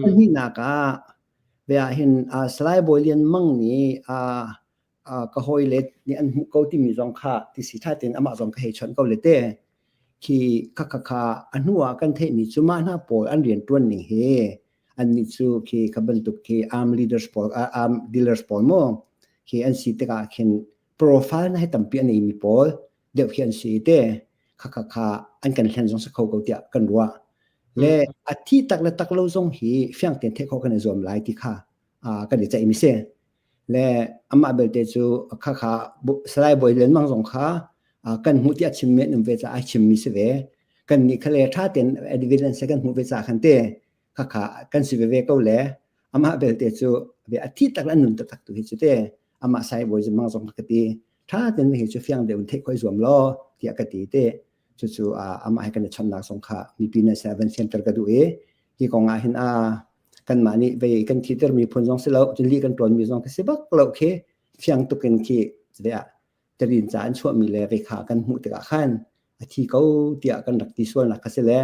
Pahnihnak ah bia hin Salai Bawi Lian Mang nih ka hawi le nih an hmuh ko timi zong kha ti si tha tein amah zong ka hei chawnh ko le te khi kha kha kha a hnu ah kan theihmi cu mah hna pawl an rian tuan ning hi annih cu khi kha bantuk khi arm leaders pawl arm dealers pawl mu khi an si tikah khin profile na he tampi a neimi pawl deuh khi an si te kha kha kha an kan hlen zong si kho ko tiah kan ruah le a thi tak le tak lo zong hi fiang tein theih khawh kan i zuam lai ti kha kan i ceih mi si le amah belte cu kha kha Salai Bawi Lian Mang zong kha kan hmuh tiah chim mi an um ve caah ai chim mi si ve kan nih kha le tha tein evidence kan hmuh ve caah khan te kha kha kan si veve ko le amah belte cu a thi tak le an nun taktak tu hi cu te amah Sai Bawi Mang zong ka ti. Tha ten hi cu fiang deuh in theih khoi zuam law tiah ka ti te. Cucu amah he kan i chonnak zong kha mipi na se van fianter ka duh i hi kong ah hin a kanmah nih vei kan thiter mi phun zong si lo cun li kan ṭawn mi zong ka si bak lo khi fiang tuk in khi ve ah tarin ca an chuah mi le vei kha kan hmuh tikah khan a thi ko tiah kan rak ti sualnak kha si le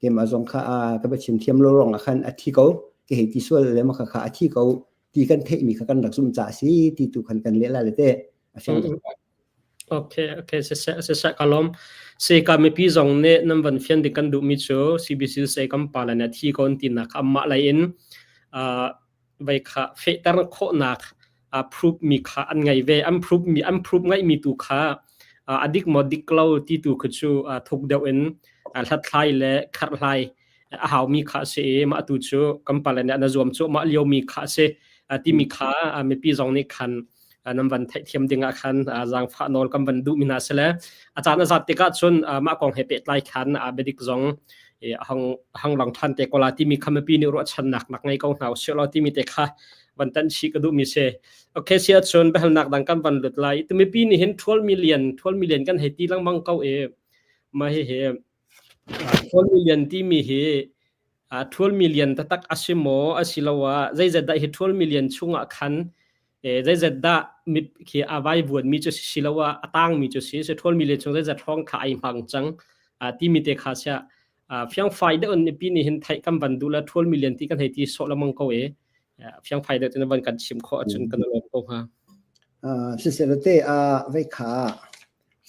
keimah zong kha a ka va chim thiam lo ruangah khan a thi ko ke hei ti sual le ma kha kha a thi ko ti kan theih mi kha kan rak zumh ca si ti tu khan kan leh la le te a fiang tuk. Okay, okay, siseh, siseh ka lawm. Si ka mipi zong nih nan van fian ding kan duhmi cu CBC se kan pa le nih thi ko an tinak kha anmah lei in uh, vei kha fehter khawhnak uh, proof mi kha an ngei ve. An proof mi an proof ngeihmi tu kha uh, a dik maw dik lo ti tu kha cu uh, thuk deuh in uh, hlathlai le kherhhlai a haumi kha a si i mah tu cu kan pale nih an zuam cu mah liomi kha a si timi kha mipi zong nih khan nan van theihthiam ding ah khan zaangfah nawl kan van duh mi hna sile a caan a zat tikah cun mah kong he pehtlai khan biadik zong hang hang lang than te kola timi kha mipi nih ruahchannak nak ngei ko hna usih law timi te kha van tan chi ka duh mi si okay sia cun biahalnak dang kan van lut lai tu mipi nih hin 12 million 12 million kan hei ti lengmang ko e ma hi he 12 million timi hi 12 million taktak a si maw asiloah zeizat dah hi 12 million chungah khan zeizat dah mit khi a vaivuanmi cu siloah a tangmi cu si si 12 million chung zeizat hrawng kha ai hmang cang timi te kha sia fiangfai deuh in mipi nih hin theih kan van duh la 12 million ti kan hei ti sawh lengmang ko e fiangfai deuh tin van kan chim khawh ahcun kan lawm ko hnga. Siseh te a vei kha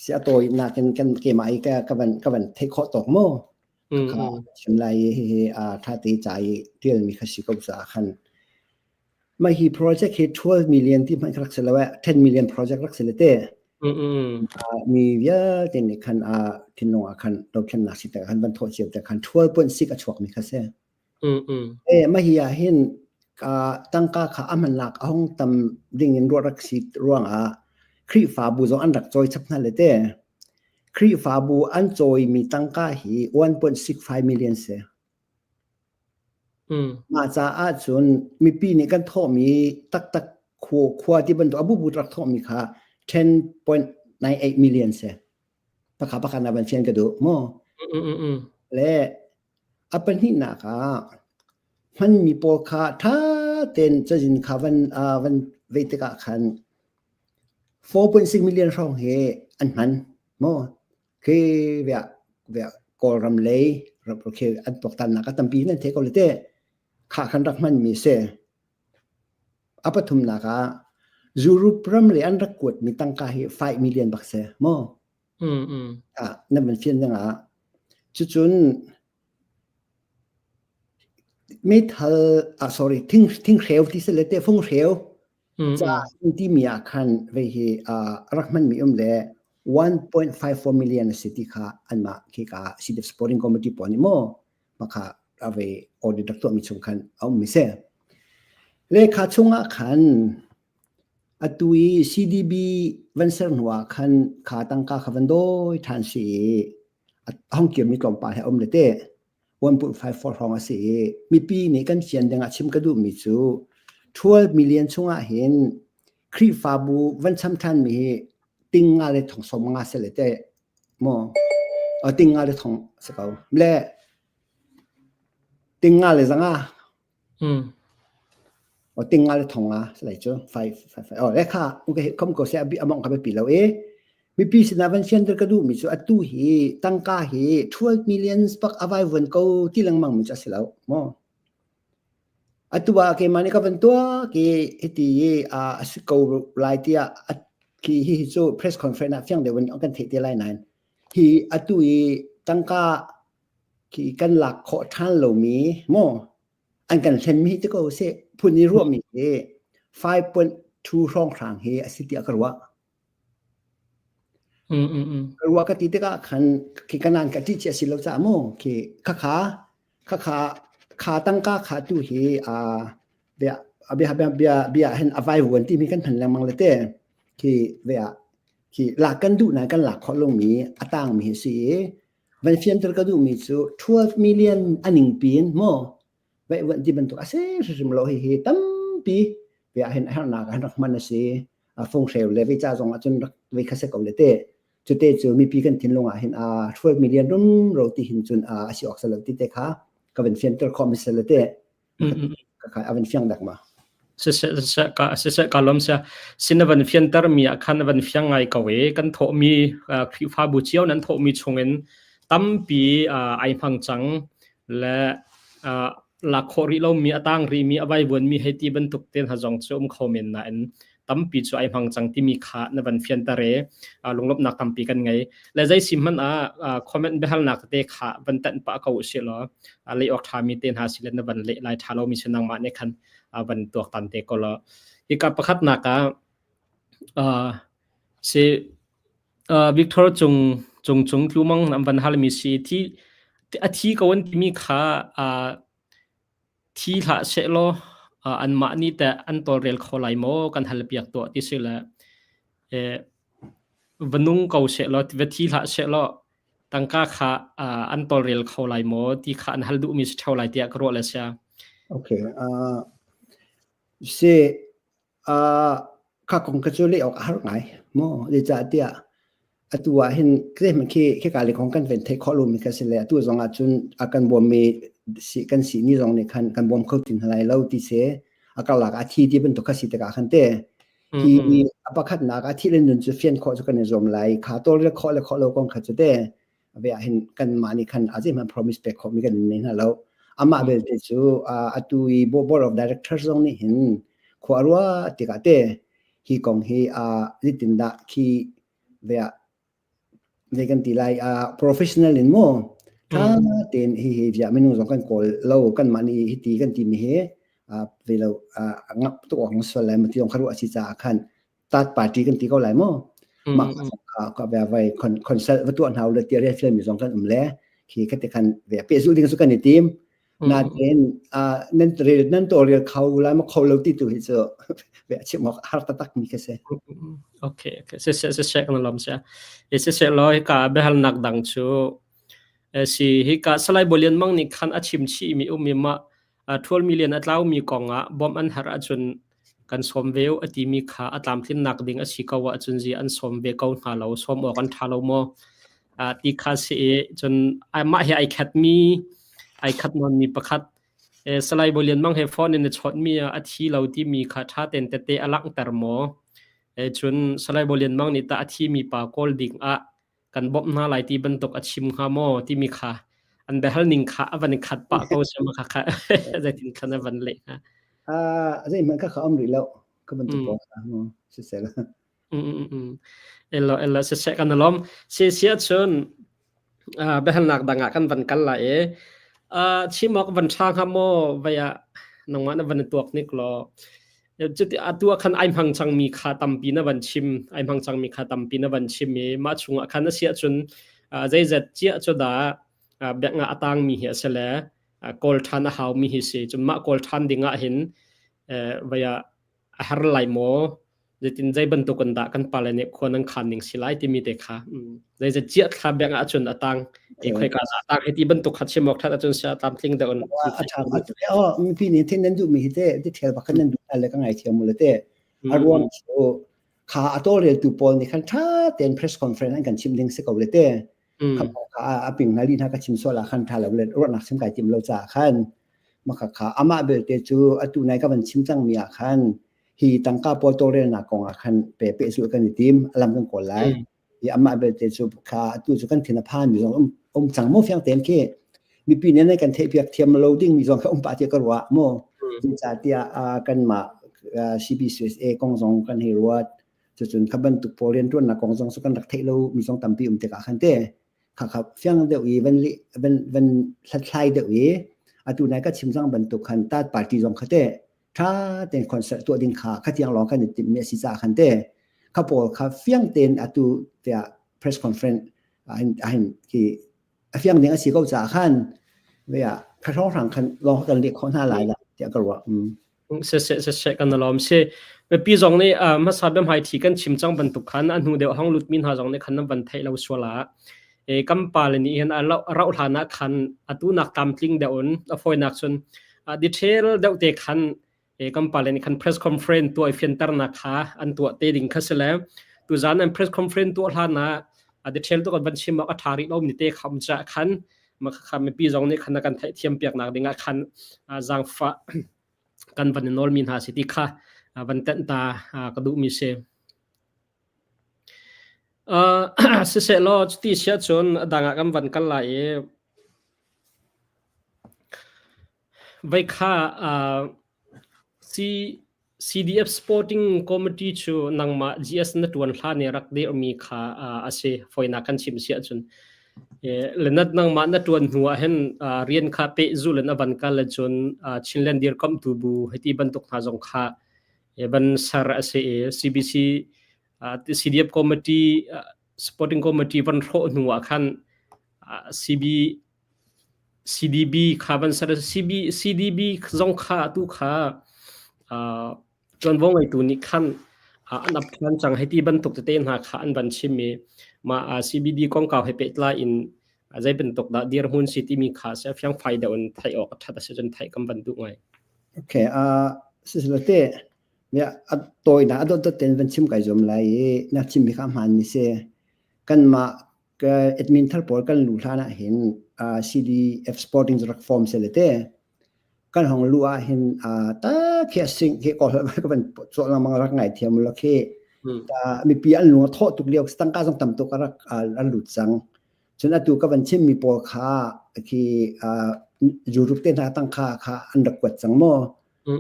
si a tawi nakin kan keimah i ka ka van ka van theih khawh tawk mu kha chim lai i hihi a tha te ca i tialmi kha si ko caah khan mah hi project hi 12 million ti hmanh rak si lo eh 10 million project rak si le te mi vialte nih khan a thinlung ah khan dothlennak si te khan van thawh cio te khan 12.6 a chuak mi kha si E mah hi ah hin tangka kha a hmanlak a hung tam ding in ruah rak si ruangah Khrihfabu zong an rak cawi chap hna le te. Khrihfabu an cawimi tangka hi 1.65 million si. Mah caah cun mipi nih kan thawhmi taktak khua, khua ti bantuk a bubu rak thawhmi kha 10.98 million si. Pakha pakha na van fian ka duh mu. Le A pahnihnak ah hmanmi pawl kha ṭha tein cazin kha van van vei tikah khan 4.6 million hrawng hi an hman maw? Khi via via Kawlram lei khi an tuaktannak a tampi nan thei ko le teh. Kha khan rak hmanmi si. A pathumnak ah Europe ram lei an rak kuatmi tangka hi 5 million bak si maw? Ah, na van fian dingah cucun meithal ah sorry thing thinghreu ti sile te funghreu ca timi ah khan vei hi rak hmanmi um le 1.54 million a si ti kha anmah khi ka CDF supporting committee pawl nih maw makha ave audit rak tuahmi chung khan a ummi si le kha chungah khan Atu i CDB van ser hnu ah khan kha tangka kha van dawi ṭhan si i a hong kirmi tlawmpal he a um le teh. 1.54 hrawng a si i mipi nih kan fian ding ah chim ka duhmi cu 12 million chungah hin Khrihfabu van cham ṭhanmi hi ting nga le thong sawm nga si le teh maw ting nga le thong si ko le ting nga le zanga Ting nga le thong nga salai cu fai fai fai. Oh le kha okay kom ko se abi among ka pi lo e. Mipi sinah van fianter ka duh mi cu atu hi tangka hi 12 millions pak avai vuan ko ti lengmang mi cu a si lo mo. Atu ah keimah nih ka van tuah ki hiti i a si ko lai tiah khi hi cu press conference ah fiang deuh in kan theih te lai nain hi atu i tangka khi kan lak khawh ṭhan lomi maw an kan hlenmi ti ko seh phun i ruahmi hi 5.2 hrawnghrang hi a si tiah ka ruah. Ka ruah ka ti tikah khan khi kanan ka ṭih ci a si lo caah mu khi khakha khakha kha tangka kha tu hi a bia bia bia bia bia hin a vai vuan timi kan hman lengmang le te khi ve ah khi lak kan duh na kan lak khawh lomi a tangmi hi si i Van fianter ka duhmi cu 12 million a ningpi in maw veihvuanh ti bantuk a si hrimhrim lo hihi tampi ve ah hin a herhnak ah rak hman a si. Funghreu le vei ca zong ah cun rak vei kha se ko le te. Cute cu mipi kan thinlung ah hin a 12 million rumro ti hin cun a si awk salo ti te kha ka van fianter khawh mi sel le te. Ka a van fiang dak ma. Siseh siseh ka siseh ka lawm sia. Sin na van fianter mi ah khan na van fiang ngai ko i kan thawhmi Khrihfabu cio nan thawhmi chungin tampi ai hmang cang le lak khawh rih lomi a tang rihmi a vaivuanmi hei ti bantuk te hna zong cu um kho men nain tampi cu ai hmang cang timi kha na van fianter i lunglawmhnak tampi kan ngei. Le zei si hmanh ah comment biahalnak tete kha van tanh pah ko usih law leh awk ṭhami te hna si le na van leh lai ṭha lomi si nangmah nih khan van tuaktan te ko law. Hika pakhatnak ah si Victor Cung Cung Cung Tlumang an van halmi si thi a thi ko an timi kha Thi hlah sehlaw anmah nih teh an tawlrel kho lai maw kan halpiak tuah ti si le va nung ko sehlaw va thi hlah sehlaw tangka kha an tawlrel kho lai maw ti kha an hal duhmi si ṭheo lai tiah ka ruah le sia. Okay. Si Kha kong kha cu leh awk a har ngai maw? Zeicahtiah atu ah hin zeihmanh khi khika lei kong kan ven theih khawh lomi kha si le atu zong ah cun a kan bawmmi si kan si ni zong nih khan kan bawm kho ti hna lai lo ti si a karlak ah thi ti bantuk kha si tikah khan te hi a pakhatnak ah thi le nun cu fian khawh cu kan i zuam lai kha tawlrel khawh le khawh lo kong kha cu te ve ah hin kanmah nih khan a zeihmanh promise pek khawhmi kan nei hna lo. Amah belte cu atu i board of directors zong nih hin khua a ruah tikah te hi kong hi zeitindah khi ve ah zei kan ti lai professional in maw tha tein hi hi via minung zong kan kawl lo kanmah nih hi ti kan timi hi ve lo ngap tuk awk sual lai ma ti zong kha ruah a si caah khan third party kan ti ko lai mu mah kha ka ve vai consult va tuah hna le ti rian fial mi zong kan um le khi kha te khan ve pe zu ding su kan i tim na ten nan rel nan to rel kho lai ma kho lo ti tu hi chu ve chim ok har ta tak mi kha se. Okay, okay, se se se se kan lam se e se se lo ka behal nak dang chu si hi ka salai bolian mang ni khan a chim chi mi um mi ma 12 million a tlaumi kong ah bawmh an herh ahcun kan sawm ve u a timi kha a tlamtlinnak ding a si ko ahcun zi an sawm ve ko hna lo, sawm awk an ṭha lo maw ti kha si i cun mah hi ai khatmi ai khat nawnmi pakhat Salai Bawi Lian Mang he phone in a chawnhmi ah a thi lo timi kha ṭha tein tete a langhter maw? Cun Salai Bawi Lian Mang nih tah a thimi pa kawl ding ah kan bawmh hna lai ti bantuk a chim hnga maw timi kha an biahal ning kha a van i khat pah ko sama kha kha zeitin khan a van leh hnga. Zeihmanh kha kha um rih lo ka bantuk ko siseh la. Elo elo siseh kan lom si sia chun biahalnak dang ah kan van kal la i chim awk van ṭha hnga maw vai ah nangmah na van tuak nik law Cuti atu ah khan ai hmang cangmi kha tampi na van chim, ai hmang cangmi kha tampi na van chim i mah chungah khan a si ahcun zeizat ciah cu dah biakngah a tangmi hi a si le kawl ṭhan a haumi hi si. Cun mah kawl ṭhan ding ah hin vai ah a har lai maw? Zeitin zei bantuk in dah kan pale nih khua nan khan ning si lai timi te kha zeizat ciah thla biak ahcun a tang i khoika dah a tang hi ti bantuk kha chim awk ṭhat ahcun sia tlamtling deuh in. A ṭha oh mipi nih thin nan duhmi hi te ti ṭhial bak khan nan duh le ka ngaithiam mu le te a ruang cu kha a tawlreltu pawl nih khan ṭha tein press conference an kan chim ding si ko le te kha kha a ping hna li hna ka chim sual ah khan ṭha lo le ruahnak chim kai tim lo caah khan maka kha amah belte cu atu nai ka van chim cangmi ah khan hi tangka pawl tawlrelnak kong ah khan pe pehzulh kan i tim a lam kan kawl lai i amah belte cu kha atu cu kan thin a phan mi zong um um cang mo fiang tein khi mipi nih nan kan theihpiak thiam lo ding mi zong kha um pah tiah ka ruah mu zeicahtiah kanmah CBCUSA kong zong kan hei ruat cucun kha bantuk pawl rianṭuannak kong zong cu kan rak theih lo mi zong tampi um tikah khan te kha kha fiang deuh i van van van hlathlai deuh i atu nai ka chim cang bantuk khan tat party zong kha te ṭha tein concert tuah ding kha khatiang lawng kan i timhmi a si caah khan te kha pawl kha fiang tein atu tiah press conference ahin ahin khi a fiang ding a si ko caah khan ve ah kha hrawnghrang khan lawng kan leh khawh hna lai la tiah ka ruah. Se se se se kan lawm si mipi zong nih hmasa biahmai thi kan chim cang bantuk khan a hnu deuh hong lut mi hna zong nih khan nan van theih lo sual ah e kam pa le nih hin a rauh hlan ah khan atu nak tlamtling deuh in a fawinak cun detail deuh te khan. Kan pale nih khan press conference tuah i fianternak kha an tuah te ding kha si le tuzan an press conference tuah hlan ah a detail tu kan van chim awk a ṭha rih lo mi te kham cha khan ma kha mipi zong nih khan kan theihthiam piak nak ding ah khan zaangfah kan van i nawl mi hna si ti kha van tenh ta ka duh mi si. Siseh law cuti si ahcun a dang ah kan van kal lai i Veikha CDF Sporting Committee cu nangmah GS na ṭuan hlan i rak dirhmi kha a si. Fawinak kan chim si ahcun. Lenat nangmah na ṭuan hnu ah hin rian kha pehzulh in a van kal ahcun Chinland dirkamhtu bu hiti bantuk hna zong kha van ser a si i CBC CDF Committee Sporting Committee van hrawh hnu ah khan CB CDB kha van ser CB CDB zong kha atu kha ṭuanvo ngeitu nih khan an ap ṭhan cang hei ti bantuk tete hna kha an van chim i mah CBD kongkau he pehtlai in zei bantuk dah dirhmun si timi kha se fiangfai deuh in theih awk a ṭhat a si cun theih kan van duh ngai. Okay, sisilate ya a tawinak a dot dot ten van chim kai zuam lai i na chimmi kha hmaan mi si. Kanmah ka admin thar pawl kan lu hlan ah hin CDF Sporting rak form se le te kan hong lu ah hin ta khi sing khi ko ka van cho lang rak ngai thiam lo khi ta mipi an lung tho tuk lio tangka zong tam tuk rak an lut cang cun atu ka van chim mi pawl kha khi Europe te hna tangka kha an rak kuat cang mo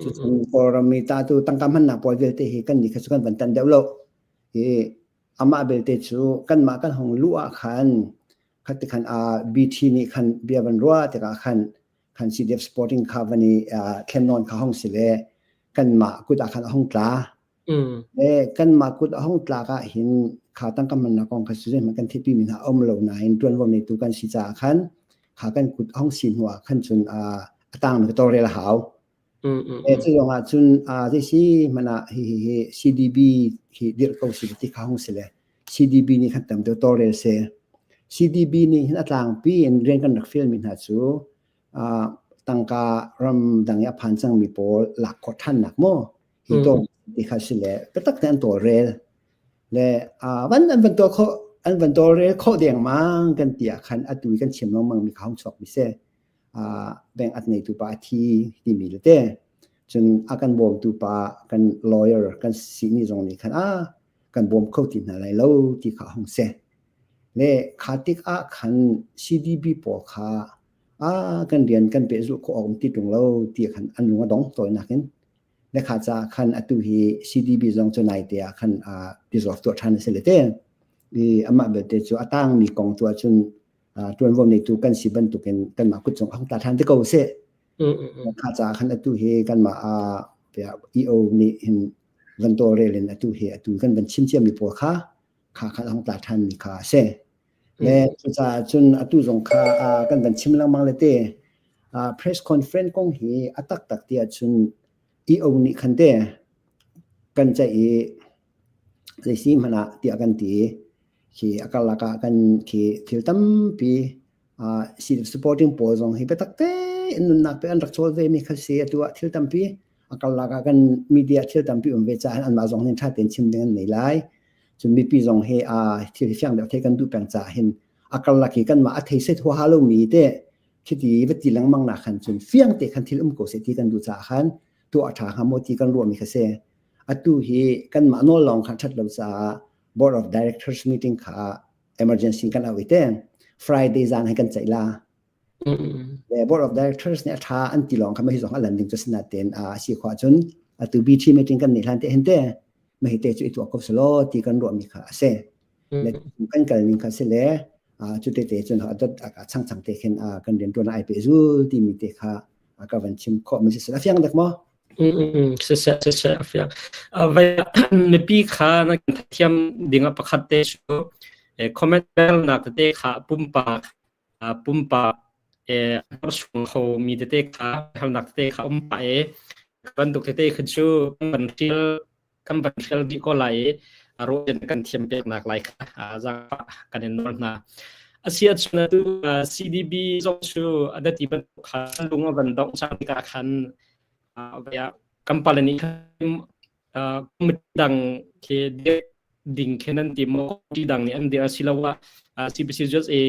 cucun Kawlram mi ta tu tangka hmannak pawl vialte hi kan ni kha cu kan van tan deuh lo hi Amah belte cu kanmah kan hung luh ah khan khati khan BT nih khan bia van ruah tikah khan khan CDF Sporting kha van i thlennawn kha hong si le kanmah kut ah khan a hung tla. Le kanmah kut a hung tlak ah hin kha tangka hmannak kong kha cu kan theihpi mi hna a um lo nain ṭuanvo neitu kan si caah khan kha kan kut a hung si hnu ah khan cun a tangmi ka tawlrel a hau. Cu zong ah cun zeisi hmanh ah hihi CDB hi dirh ko si ti kha hung si le CDB nih khan tam deuh tawlrel seh. CDB nih hin a tlangpi in rian kan rak fialmi hna cu tangka ramdang i a phan cangmi pawl lak khawh ṭhannak maw hi tawl ti kha si le biatak tein an tawlrel. Le van an van tuah khawh an van tawlrel khawh dengmang kan ti ah khan atu i kan chim lengmang mi kha hung chuak mi si. Bank at ngeitu pa a thi timi le te cun a kan bawmtu pa kan lawyer kan sihni zong nih khan a kan bawm kho ti hna lai lo ti kha hung si le kha tik ah khan CDB pawl kha a kan rian kan pehzulh khawh awk ti ṭung lo ti khan an lung a dong tawinak in le kha ca khan atu hi CDB zong cu nai te ah khan dissolve tuah ṭhan a si le te i amah belte cu a tangmi kong tu ahcun ṭuanvo neitu kan si bantukin kanmah kut cung a hung tla ṭhan te ko seh. Kha caah khan atu hi kanmah EO nih hin van tawlrel in atu hi atu kan van chim ciami pawl kha kha khan a hung tla ṭhanmi kha a si. Le cucaah cun atu zong kha kan van chim lengmang le te press conference kong hi a taktak ti ahcun EO nih khan te kan ceih i zeisi hmanh ah tiah kan ti khi a karlak ah kan khi thil tampi supporting pawl zong hi biatak tein nunnak pe an rak chawl ve mi kha si atu ah thil tampi a karlak ah kan media thil tampi um ve caah anmah zong nih ṭha tein chim ding an nei lai cun mipi zong hi thil hi fiang deuh thei kan duh peng caah hin a karlak hi kanmah a thei set huaha lomi te khiti va ti lengmang nak khan cun fiang te khan thil um ko seh ti kan duh caah khan tuah a ṭha hnga maw ti kan ruah mi kha si atu hi kanmah nawl lawng kha ṭhat lo caah board of directors meeting kha emergency kan au i te Friday zan he kan ceih la le board of directors nih a ṭha an ti lawng kha mah hi zong a lan ding cu si natein a si khawh ahcun atu BT meeting kan nih hlan te hin te mah hi te cu i tuah ko selaw ti kan ruah mi kha a si le kan kal ning kha si le cu te te cun a dot a chang chang te khin kan rian ṭuan ai pe zul timi te kha ka van chim khawh mi si a fiang dek maw Siseh, siseh, a fiang. Mipi kha na kan thiam ding ah pakhat te cu comment nak tete kha pumpak pumpak hnorsuang kho mi tete kha halnak tete kha um pah i bantuk tete kha cu kan hrial kan van hrial dih ko lai i ruah kan thiam peknak lai kha zaangfah kan in nawl hna. Asi ahcun atu CDB zong cu adati bantuk kha lung a van dongh cang tikah khan. Kan pale nih khan committee dang khi ding khin an ti maw committee dang nih an dir asiloah CBC USA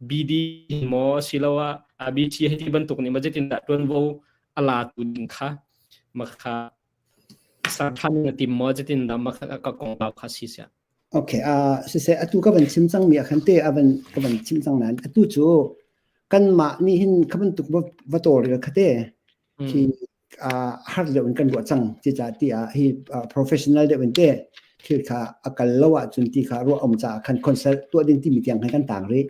BD maw asiloah BT hei ti bantuk nih ma zeitin dah ṭuanvo a latu ding kha makha sarthan na tim maw zeitin dah makha ka kongkau kha si sia. Okay, uh, siseh atu ka van chim cangmi ah khan te a van ka van chim cang nain atu cu kanmah nih hin kha bantuk va, va tawlrel kha te khi uh, har deuh in kan ruah cang ti ca ti ah hi uh, professional deuh in te thil kha a kal lo ahcun ti kha ruah um caah khan consult tuah ding timi tiang khan kan tang rih.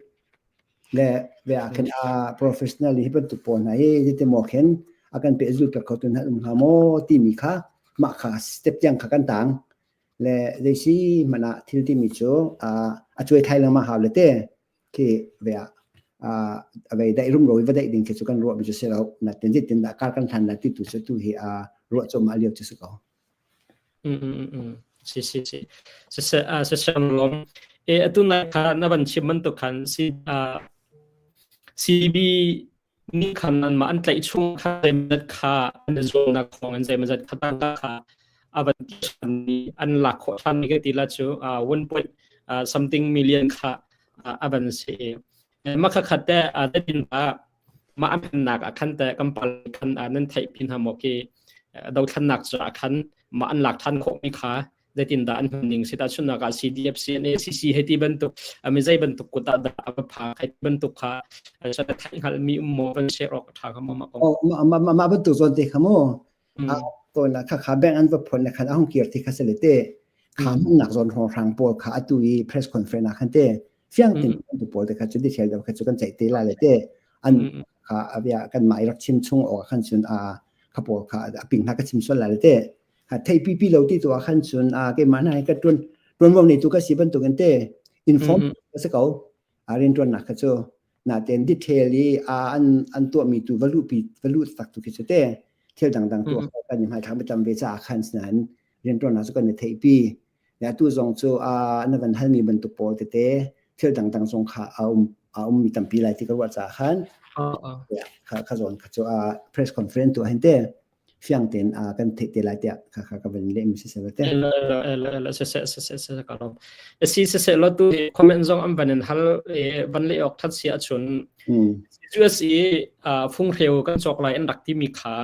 Le ve ah khan a professional hi bantuk pawl hna hi zeiti maw khin a kan pehzul pek kho tu hna um hnga maw timi kha mah kha step tiang kha kan tang. Le zeisi hmanh ah thil timi cu a cuai thai lengmang hau le te khi ve ah a vei daih rumro i va daih ding khi cu kan ruah mi cu si lo. Natin zeitin dah kar kan hlan la ti tu cu tu hi a ruah cuahmah lio cu si ko. Si si si. Siseh siseh lom. E atu na kha na van chim bantuk khan si CB nih khan anmah an tlaih chung kha zeimawzat kha an i zuamnak thawng in zeimawzat kha tangka kha a van ti ṭhan i an lak khawh ṭhan mi ka ti la cu 1 point something million kha a van si i mah kha khat te zeitin dah mah a hmannak ah khan te kan pal khan nan theih pin hna maw khi dothlannak cu ah khan mah an lak ṭhan khawh mi kha zeitindah an hman ning si tahchunhnak ah CDF CNA CC hei ti bantuk mi zei bantuk kut ah dah a va phak hei ti bantuk kha sa theih hngalh mi um maw van share awk tha kha ma kong ma ma bantuk zawn te kha mu to na kha kha bank an va phon na khan a hong kir ti kha sele te kha man nak zawn hong hrang pawl kha atu i press conference ah khan te fiang tin tu pawl te kha chu di thel do kha chu kan chai te la le te an kha avia kan mai rak chim chung awk khan chun a kha pawl kha a ping hna ka chim sual la le te theihpi pi lo ti tu ah khan cun keimah hna hi ka ṭuan ṭuanvo ngeitu ka si bantukin te inform ka si ko. Rianṭuannak kha cu natein detail i an an tuahmi tu va luhpi va luh tak tu khi cu te thil dangdang tuah kan i hmaithlak biatam ve caah khan sinain rianṭuannak cu kan i theihpi. Atu zong cu na van halmi bantuk pawl tete thil dangdang zong kha a um a ummi tampi lai ti ka ruah caah khan kha kha zawn kha cu press conference tuah hin te fiang tein kan theih te lai tiah kha kha ka van leh mi siseh te. Siseh siseh siseh ka lawm. Si siseh lo tu comment zong an van in hal van le ok that si ahcun US i funghreu kan cawk lai an rak ti mi kha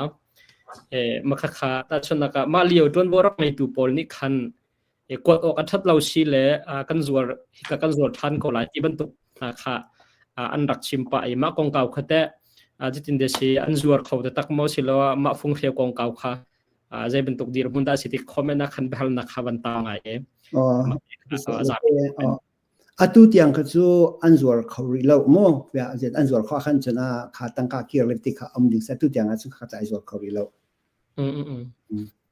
makha kha ta chun naka mah lio tuanvo rak ngeitu pawl nih khan kuat awk a ṭhat lo si le kan zuar hika kan zuar ṭhan ko lai ti bantuk hna kha an rak chim pah i mah kongkau kha teh zeitin de si an zuar kho taktak maw siloah mah funghreu kongkau kha zei bantuk dirhmun dah si ti comment ah khan biahalnak kha van ta ngai e. Atu tiang kha cu an zuar kho rih lo mu. An zuar kho khan cun kha tangka kir le ti kha um ding sa tu tiang ah cun kha ai zuar kho rih lo.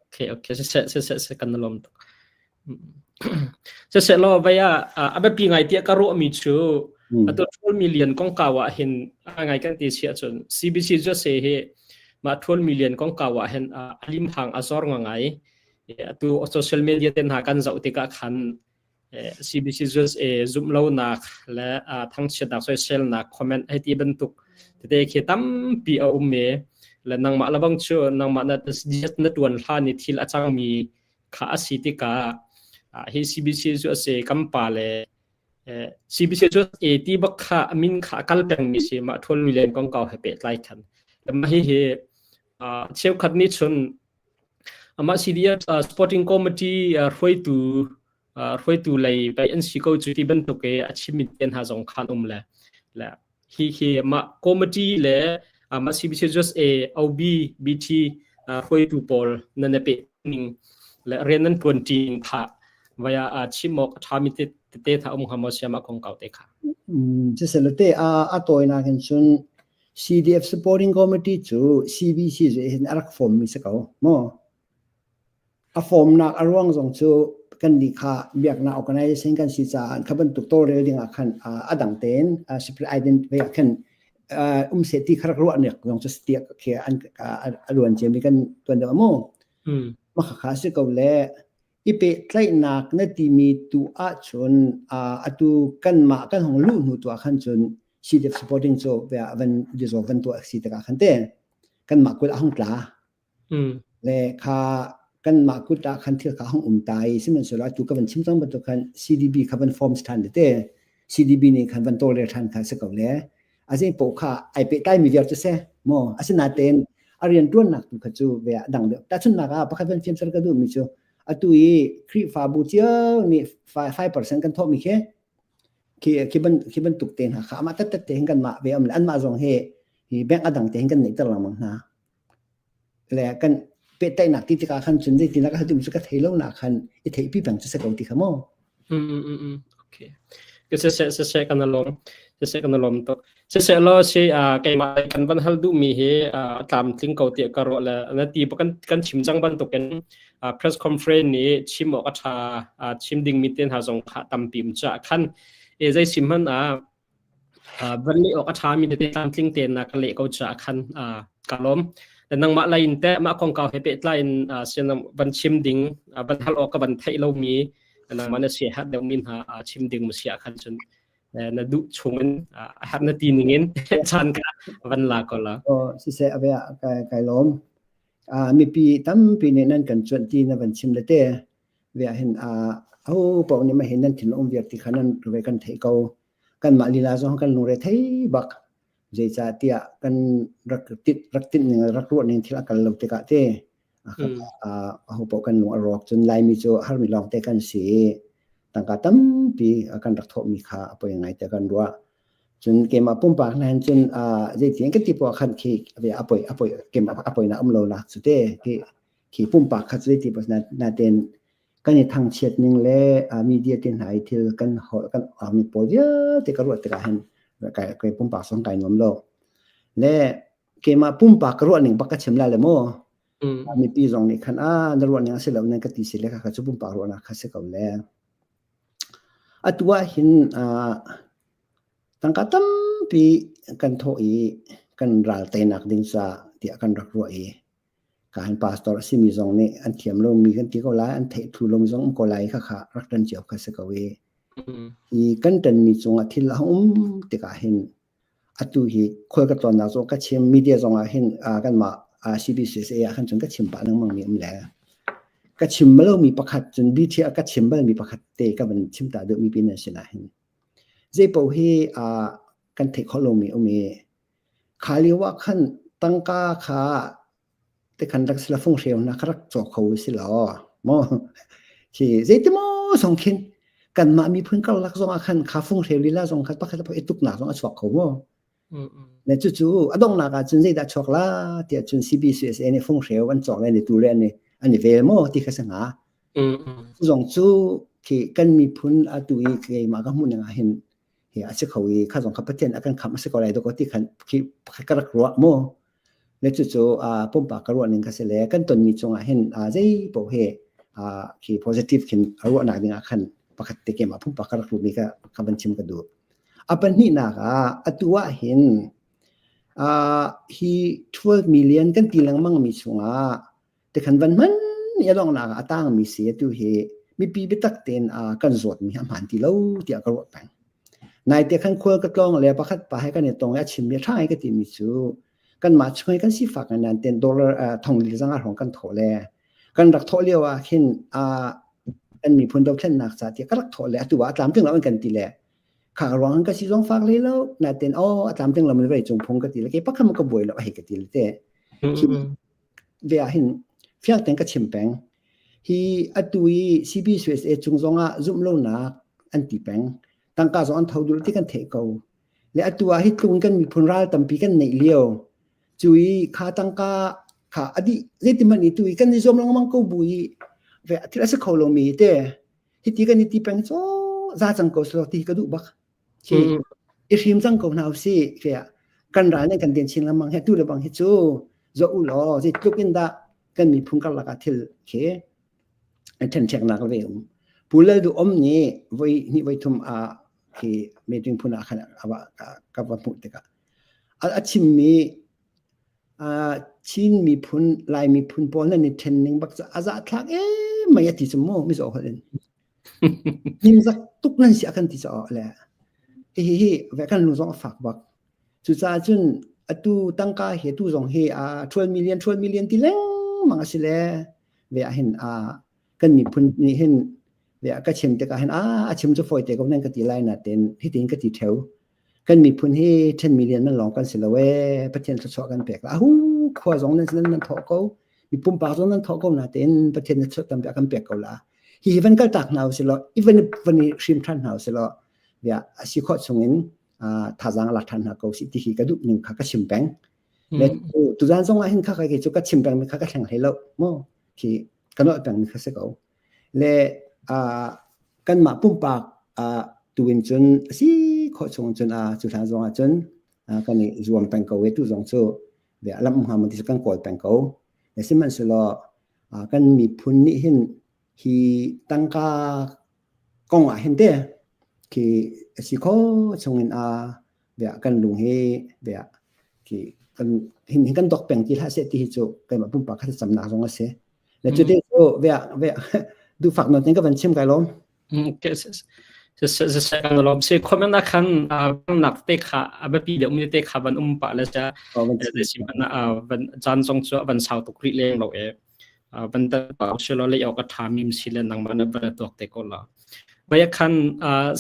Okay, okay. Siseh, siseh, siseh, kan lawm tuk. Siseh law vai ah a biapi ngai tiah ka ruahmi cu atu ṭhawl million kongkau ah hin a ngai kan ti si ahcun CBC cu se hi mah ṭhawl million kongkau ah hin a lim hang a zor ngai. Atu social media te hna kan zoh tikah khan CBC USA zumhlonak le thangchiatnak soiselnak comment hei ti bantuk tete khi tampi a um i le nangmah lebang cu nangmah na na tuan hlan i thil a cangmi kha a si tikah hi CBC cu a si kan pa le CBC cu A ti bak kha min kha a kal pengmi si mah ṭhawl mi len kongkau he pehtlai khan mah hihi cheukhat nih cun Amah CDF Sporting Committee hruaitu hruaitu lei pei an si ko cu ti bantuk i a chimmi te hna zong khan um le le hi hi mah committee le mah CBC USA OB BT hruaitu pawl nan i peh ning le rian nan tuan ṭi ning kha vaya chim awk a ṭhami tete tha um hnga maw siam a kongkau te kha. Siseh te a a tawinak in cun CDF Supporting Committee cu CBC cu hin a rak form mi si ko mu. A formnak a ruang zong cu kan nih kha biaknak organization kan si caah kha bantuk tawlrel ding ah khan a dang tein separate identity ah khan um seh ti kha rak ruah nek zong cu tiah khi an a luan ciami kan tuan deuh mu. Mah kha si ko le i pehtlaihnak na timi tu ahcun atu kanmah kan hong luh hnu tu ah khan cun CDF supporting cu van dissolve van tuah si tikah khan te kanmah kut a hong tla. Le kha kanmah kut ah khan thil kha hung um ta i sihmanhsehlaw atu ka van chim cang bantuk khan CDB kha van forms ṭhan tete CDB nih khan van tawlrel ṭhan kha si ko le a zei paoh kha ai pehtlai mi vial cu si maw asinain a rian ṭuannak tu kha cu ve ah dang deuh tahchunhnak ah pakhat van fianter ka duhmi cu atu i Khrihfabu cio nih 5% kan thawhmi khi khi khi ban khi bantuk te hna kha amah tattat te hin kanmah ve am le anmah zong hi hi bank a dang te hin kan neihter lengmang hna Le kan pehtlaihnak ti tikah khan cun zeitindah ka hal cu ka thei lo nak khan i theihpi peng cu si ko ti kha mu. Mm, mm, mm, okay. Siseh siseh kan alom. Siseh kan alom tuk. Siseh law si keimah kan van hal duhmi hi tlamtling ko tiah ka ruah le na ti kan kan chim cang bantukin press conference nih chim awk a ṭha chim dingmi te hna zong kha tampi um caah khan e zei sim hmanh ah Van leh awk a ṭhami tete tlamtling tein na ka leh ko caah khan ka lawm. Nangmah lei in teh mah kongkau he pehtlai in van chim ding, van hal awk ka van theih lomi nangmah na siaherh deuhmi hna chim ding mu si ahkhan cun na duh chung in a herh na ti ning in caan kha van la ko la. Oh, siseh a kai kai lawm. Mipi tampi nih nan kan cuanh ti na van chim le te. Ve ah hin aho paoh nih mah hin nan thin um viar ti kha nan ve kan theih ko. Kanmah lila zong kan lungre thei bak. Zeicah tiah kan rak tit rak tinh ning rak ruah ning thil a kal lo tikah te aho paoh kan lung a rawk cun Laimi cu harmi lawng te kan si i tangka tampi kan rak thawhmi kha a poi ngai te kan ruah. Cun keimah pumpak hna hin cun zeitin kan ti poah khan khi a poi a poi keimah a poi na um lo nak cu te khi khi pumpak kha cu zeiti natein kan i thangchiat ning le media te hna i thil kan holh kan mi pawl vialte ka ruah tikah hin kai kai pumpak zong kai nuam lo le keimah pumpak ka ruah ning bak ka chim la le mu mipi zong nih khan a na ruah ning a si lo nan ka ti si le kha cu pumpak ruahnak kha si ko le atu ah hin tangka tampi kan thawh i kan ral teinak ding ca tiah kan rak ruah i Kahin pastor a simi zong nih an thiam lomi kan ti ko lai, an theih thlu lomi zong um ko lai kha kha rak ṭan cio kha si ko i hi kan ṭanmi cungah thil a um tikah hin atu hi khual ka tlawnnak zong ka chim media zong ah hin kanmah CBCSA ah khan cun ka chim pah lengmang mi um le ka chim lomi pakhat cun BT ah ka chim balmi pakhat te ka van chim ta duhmi pin an si na hin zei paoh hi kan theih khawh lomi um i Kha lio ah khan tangka kha tikhan rak si la funghreu hna kha rak caw kho si law maw khi zeitimaw zong khin kanmah miphun karlak zong ah khan kha funghreu lila zong kha pakhat le pakhat i tuknak zong a chuak kho mu. Le cucu a donghnak ah cun zeidah chuak la tiah cun CBCSA nih funghreu an cawk le an i tu le an i an i vel maw ti kha si hnga. Cu zong cu khi kan miphun atu i keimah ka hmuh ning ah hin hi a si kho i kha zong kha Pathian a kan khamh a si ko lai dawkaw ti khan khi ka rak ruah mu le cucu pumpak ka ruah ning kha si le kan tonmi cungah hin zei paoh hi khi positive khin a ruahnak ding ah khan pakhat te keimah pumpak ka rak ruahmi kha ka van chim ka duh. A pahnihnak ah atu ah hin hi 12 million kan ti lengmang mi chungah tikhan van hman i a donghnak ah a tangmi si atu hi mipi biatak tein kan zawtmi hi a hmaan ti lo tiah ka ruah peng. Naite khan khual ka tlawng le pakhat pa he kan i tong i a chimmi a ṭha ngai ka timi cu kanmah chung i kan sifak ngai nain ten dollar thong li zanga hrawng kan thawh le kan rak thawh lio ah khin kan miphun dothlennak ca tiah ka rak thawh le atu ah a tlamtling lo an kan ti le kha ruang ka si zong fak le lo naten oh a tlamtling lo mi vei cung phung ka ti le ke pakhat ka buai lo hei ka ti le te ve ah hin fiang tein ka chim peng. Hi atu i CBCUSA cung zongah zumh lonak an ti peng. Tangka zong an tho dul ti kan theih ko. Le atu ah hi tlung kan miphun ral tampi kan neih lio. Cu i kha tangka kha adi zeitin i tu i kan i zuam lengmang ko bu i ve thil a si kho lomi te hiti kan i ti peng cu za cang ko selaw ti ka duh bak. Khi i hrim cang ko hna usih tiah kan ral nih kan den chin lengmang hi tu le bang hi cu zoh u law zeitluk in dah kan miphun karlak ah thil khi ṭhenṭheknak ve um. Pu Lal Duh Om nih voi hnih voi thum ah khi meeting phun ah khan ka va hmuh tikah a chimmi Chin miphun Lai miphun pawl nan i ṭhen ning bak cu a zahthlak em mai a ti cu mu mizaw holh in. Ningzak tuk nan si a kan ti caah le hihi hi ve kan lung zong a fak bak. Cucaah cun atu tangka hi atu zong hi a 12 million 12 million ti lengmang. lengmang a si le ve ah hin a kan miphun nih hin ve ka chim tikah hin a a chim cu fawi te ko nan ka ti lai na ten hitin ka ti theu kan miphun hi 10 million man lawng kan si lo e Pathian thluachuah kan pek la hu khua zong nan nan nan thawh ko mi pumpak zong nan thawh ko na ten Pathian na chuah tampi kan pek ko la hi hi van kal tak hna usih law even van i hrim than hna usih law ya a si khawh chungin thazaang lak than hna ko si ti hi ka duh ning kha ka chim peng le tuzan zong ah hin kha ka cu ka chim peng mi kha ka thleng hlei lo mo khi ka nolh peng mi kha si ko le kanmah pumpak tu in cun a si khawh chung cun a cu hlan zong ah cun kan i zuam peng ko e tu zong cu lam um hnga maw ti cu kan kawl peng ko. Sihmanhsehlaw kan miphun nih hin hi tangka kong ah hin te khi a si khawh chung in a bia kan lung hi bia khi kan hin hin kan dok peng ti hlah seh ti hi cu keimah pumpak kha thlacamnak zong a si. Le cu te cu bia bia duhfak nawn ten ka van chim kai lawm. Kan lawm si comment ah khan nak te kha a biapi deuh mi te kha van um pah le cha si van caan zong cu van sau tuk rih leng lo e van ta pa si lo le ok a tha mim si le nangmah na van tuak te ko la baya khan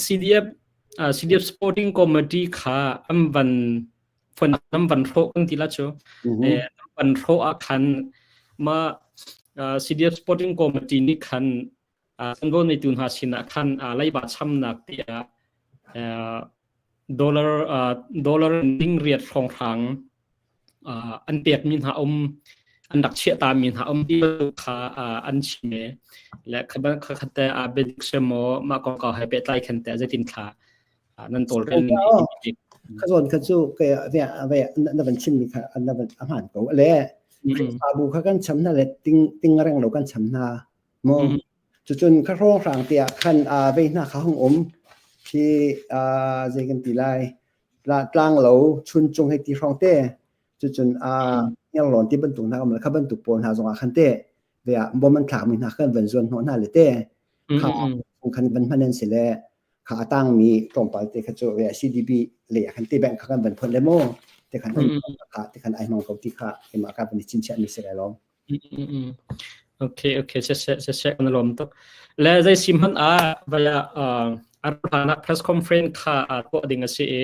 CDF CDF supporting committee kha am van phun am van hro kan ti la chu van hro ah khan ma CDF supporting committee ni khan Tuanvo neitu hna sinah khan leiba chamnak tiah dollar dollar ding riat hrawnghrang an pekmi hna um an rak chiah ta mi hna um ti kha an chim e le kha te a biadik se maw mah kongkau he pehtlai khan te zeitin thla nan tawlrel ning kha zawn kha cu ke ve ve na van chim mi kha na van a hmaan ko le Khrihfabu kha kan cham hna le ting ting reng lo kan cham hna Maw cucun kha hrawnghrang te ah khan aa vei hna kha hung um. Khi aa zei kan ti lai tlanglo chuncung hei ti hrawng te cucun aa hniarlawn ti bantuk hna um le kha bantuk pawl hna zongah khan te ve ah bom an thlakmi hna khan van zuan hnawh hna le te kha khan van hman an si le kha a tangmi tlawmpal te kha cu ve CDB le ah khan te bank kha kan van phon le maw te khan kha te khan ai hmang ko ti kha keimah ka van i chinchiah mi si lai lawm. Okay, okay, siseh, siseh, kan lawm tuk. Le zei sim hmanh ah vaya uh, press conference kha tuah ding a si i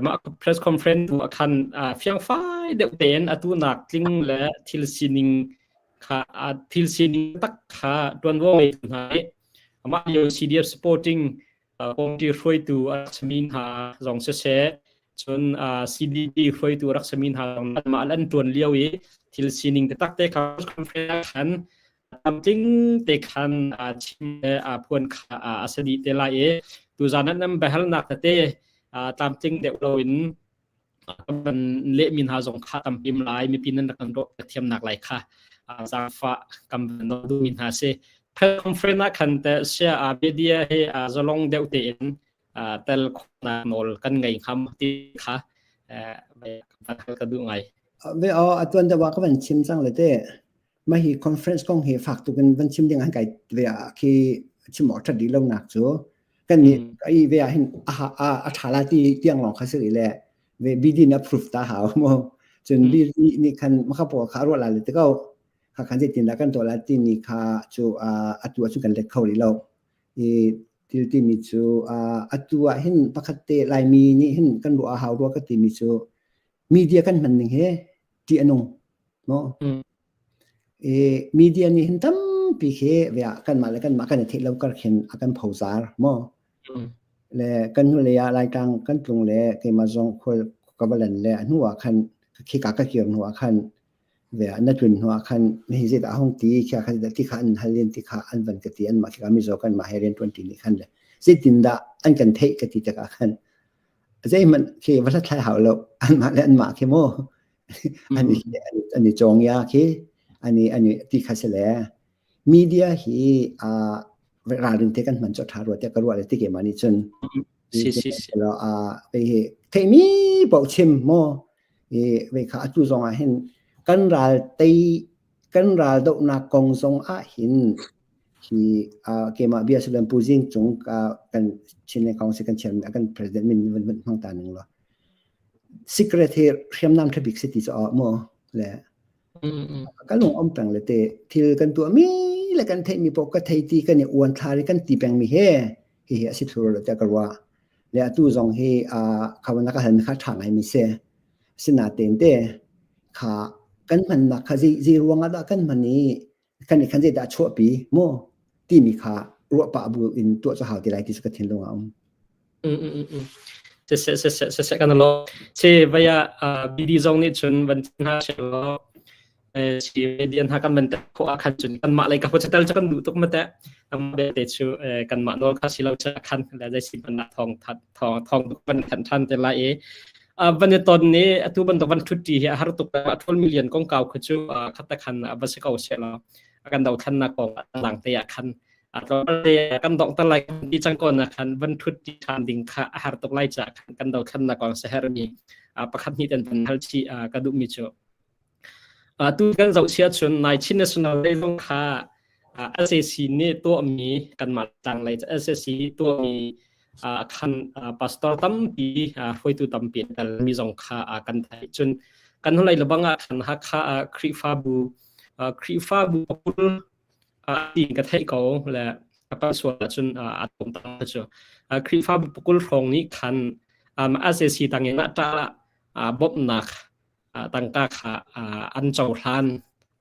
mah press conference tu ah khan fiangfai deuh tein atu nak tling le thil sining kha thil sining tak kha tuanvo ngei hna i amah lio CDF supporting committee hruaitu a rak simi hna zong siseh cun CDP hruaitu a rak simi hna zong anmah an ṭuan lio i thil sining taktak te kha conference khan tlamtling te khan chim le phuan kha a si dih te lai i tuzan ah nan biahalnak tete tlamtling deuh loin kan lehmi hna zong kha tampi lai mipi nan rak kan rawh thiamnak lai kha zaangfah kan van nawl duhmi hna si press conference ah khan te sia media he zalong deuh tein tel khawhnak nawl kan ngei ngam ti kha van hal ka duh ngai Ve o atuan deuh ah ka van chim cang le te mah hi conference kong hi fak tuk in van chim ding an kai ve ah khi chim awk ṭhat rih lo nak cu kan nih ai ve ah hin a a a ṭha la ti tiang lawng kha si rih le ve BD na approve ta hau mu cun BD nih khan makha pawl kha ruah la le te ko kha khan zeitin dah kan tuah la ti ni kha cu atu ah cun kan let kho rih lo i thil timi cu atu ah hin pakhat te Laimi nih hin kan ruah a hau rua ka timi cu media kan hman ning he ṭih a nung maw i media nih hin tampi khi ve ah kanmah le kanmah kan i theih lo kar khin a kan phozar maw le kan hnu lei ah Laitlang kan tlung le keimah zong khual ka va lan le a hnu ah khan khika ka kir hnu ah khan ve ah na tlun hnu ah khan hi zeidah a hung ti khia kha ti kha an hal len ti kha an van ka ti anmah khika mizaw kanmah he rian ṭuan ṭi nih khan le zeitindah an kan theih ka ti tikah khan zeihmanh khi va hlathlai hau lo anmah le anmah khi mu an i an i cawng ya khi an i an i ti kha si le media hi a ralrin te kan hman cu tha rua te ka ruah le ti ke ma nih cun si si si lo a ve hi theimi paoh chim mo i ve kha atu zong ah hin kan ral tei kan ral dohnak kong zong ah hin hi keimah bia silan Pu Zing Cung kan Chinland Council kan chairman kan president min van van hmang ta ning lo secret hi hriamnam tha bik si ti cu mu le. Ka lung om peng le te thil kan tuah mi le kan theih mi paoh ka thei ti kan i uan thlar i kan ti peng mi he hi hi a si thlu lo tiah ka ruah. Le atu zong hi khawana ka hal mi kha ṭha ngai mi si. Sinain te kha kan hmannak kha zei zei ruang ah dah kan hman i kan i khan zeidah a chuahpi maw timi kha ruah pah bu in tuah cu hau ti lai ti cu ka thinlung ah a um. Siseh siseh siseh kan lo. Si vaya BD zong nih cun van hna she law si media hna kan van tel khawh ah khan cun kanmah lei ka tel cu kan duh tuk ma teh te cu kanmah nawl kha si lo cha khan le zei si hmanh thong thong thong van than than te lai i van i ton ni atu bantuk van thut ti hi a har tuk a thol million kong kau khu cu khat khan va si ko se law kan do than na kong lang te ah khan kan dong tan lai ti cang ko na khan van thut ti than ding kha a har tuk lai cha khan kan do than na kong seher mi pakhat ni ten van hal chi ka duh mi chu Tu kan zoh si ahcun nai Chin National Day zong kha SAC nih tuahmi kanmah tlanglei SAC tuahmi khan pastor tampi hruaitu tampi an telmi zong kha kan theih. Cun kan hnulei lebang ah khan Hakha ah Khrihfabu Khrihfabu pakul tiin ka theih ko le ka palh sual ahcun a tlawm tak cu. Khrihfabu pakul hrawng nih khan SAC tangin ah ṭah ah bawmhnak tangka kha an cohlan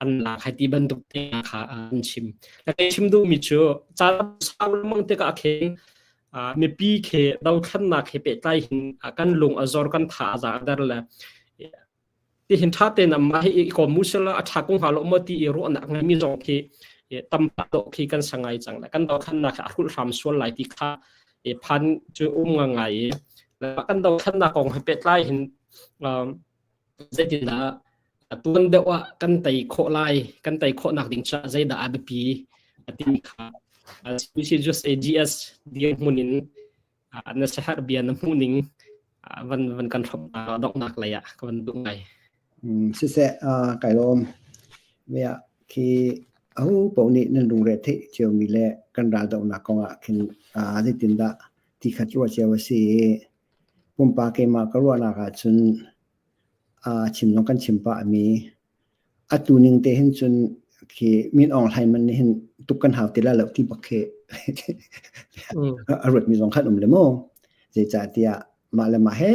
an lak hai ti bantuk te kha an chim. La kai chim duhmi cu caan sau lengmang tikah khin mipi khi dothlannak he pehtlai hin kan lung a zor kan tha a za a der le ti hin tha tein amma hi i kom mu sela a tha kung ha lo mo ti i ruahnak ngeimi zong khi tam do khi kan sangai cang le kan dothlannak a hrulh hram sual lai ti kha phan cu um ngai i kan dothlannak kong he pehtlai hin zeitindah tuan deuh ah kan tei khawh lai kan tei khawhnak ding caah zeidah a biapi timi kha CBC just AGS dirhmun in na siaherh bia na hmuh ning van van kan hrawmh donghnak lei ah ka van duh ngai. Siseh kai lawm. Mia khi ahu paoh nih nan lungre theih ciomi le kan ral dohnak kong ah khin zeitindah ti khat ruah cio a si i Pumpak keimah ka ruahnak ahcun chim zong kan chim pahmi atu ning te hin cun khi Min Aung Hlaing man nih hin tuk kan hau ti lai lo ti bak khi a ruatmi zong khan um le maw. Zeicahtiah mah le mah he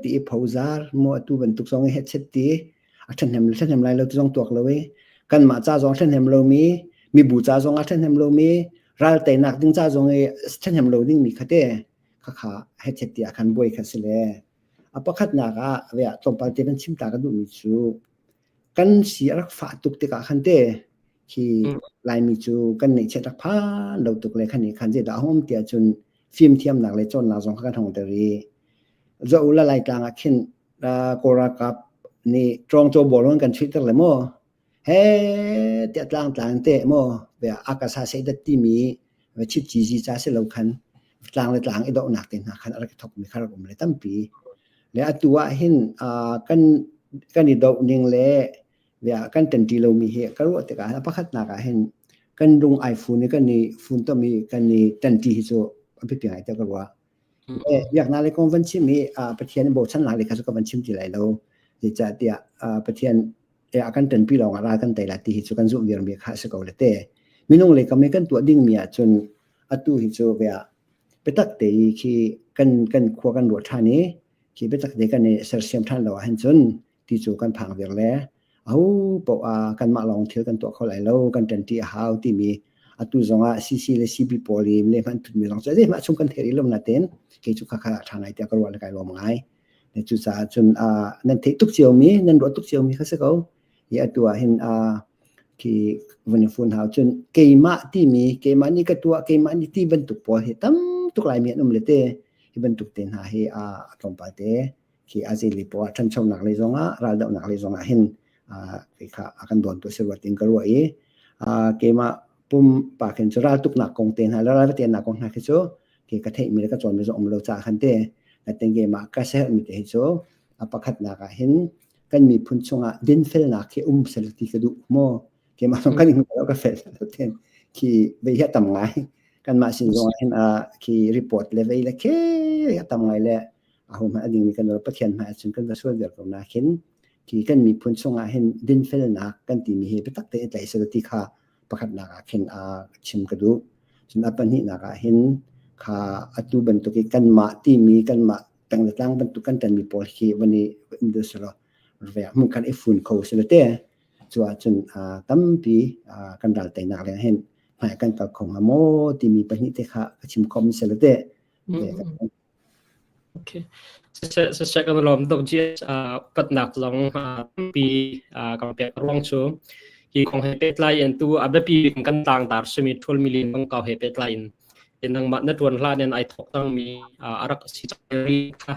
ti i phozar maw atu bantuk zong i hechet ti a ṭhahnem le ṭhahnem lai lo ti zong tuak lo i kanmah ca zong ṭhahnem lomi mibu ca zong a ṭhahnem lomi ral teinak ding ca zong i ṭhahnem lo dingmi kha te khakha hechet tiah khan buai kha si le a pakhatnak ah ve ah tlawmpal te van chim ta ka duhmi cu kan si a rak fah tuk tikah khan te khi Laimi cu kan neihchiat rak phan lo tuk le khan i khan zeidah a hung um tiah cun fimthiamnak le cawnnak zong kha kan hung ter i zo la Laitlang ah khin Kawl ralkap nih ṭawngcaw bawlung an kan chuihter le maw he tiah tlangtlang te maw akasa seidat timi chit cizi ca si lo khan tlang le tlang i dohnak te hna khan a rak i thokmi kha rak um le tampi le atu ah hin kan kan i doh ning le kan ṭanṭi lomi hi ka ruah tikah a pakhatnak ah hin kan lung ai fun i kan i funtom i kan i ṭanṭi hi cu a biapi ngai tiah ka ruah. Biaknak lei kong van chim hi Pathian bochannak lei kha cu ka van chim ti lai lo. Zeicahtiah Pathian a kan ṭanpi lawngah ral kan tei lai ti hi cu kan zumh viarmi kha a si ko le te. Minung lei kam i kan tuah dingmi ahcun atu hi cu biatak te i khi kan kan khua kan ruah ṭhan i khi biatak te kan i sersiam ṭhan lo ahhin cun ti cu kan phang vir le aho paoh ah kanmah lawng thil kan tuah kho lai lo kan ṭanṭi a hau timi atu zongah CC le CB pawl i le hmanh thutmi zong cu zeihmah chung kan theih rih lo nain kei cu khakha ṭha ngai tiah ka ruah le kai lawm ngai. Cucaah cun nan theih tuk ciomi nan ruah tuk ciomi kha si ko. I atu ah hin khi vun i fun hau cun keimah timi keimah nih ka tuah keimah nih ti bantuk pawl hi tam tuk laimi an um le te hi bantuk te hna hi a tlawmpal te khi a zei lei poah ṭhanchonak lei zongah raldohnak lei zongah hin kei kha a kan dawntu a si rua tiin ka ruah i keimah pumpak hin cu raltuknak kong te hna le ralvatenak kong hna khi cu ke ka theihmi le ka cawnmi zong um lo caah khan te natin keimah ka sermi te hi cu a pakhatnak ah hin kan miphun chungah dinfelnak khi um sel ti ka duh maw keimah zong kan in ka fel ten khi vei hi tam ngai kanmah sin zong ah hin khi report le vei le khe tam ngai le aho hmanh a dingmi kan Pathian hmai ahcun kan va sual viar ko na khin. Khi kan miphun chungah hin dinfelnak kan timi hi biatak tein tlaih seh ti kha pakhatnak ah khin chim ka duh. Cun a pahnihnak ah hin kha atu bantuk i kanmah timi kanmah peng le tlang bantuk kan ṭanmi pawl khi van i um deuh selaw hmunkhat i fun kho selaw te cu ahcun tampi kan ral teinak leng hin hmai kan kal kho hnga maw timi pahnih te kha ka chim khawm selaw te. Okay. Siseh kan lawm tuk GS upatnak zong tampi kan pek ruang cu hi kong he pehtlai in tu a biapi bik kan tlangtar simi 12 million kongkau he pehtlai in nangmah na tuan hlan in ai thawk cangmi a rak si cang kha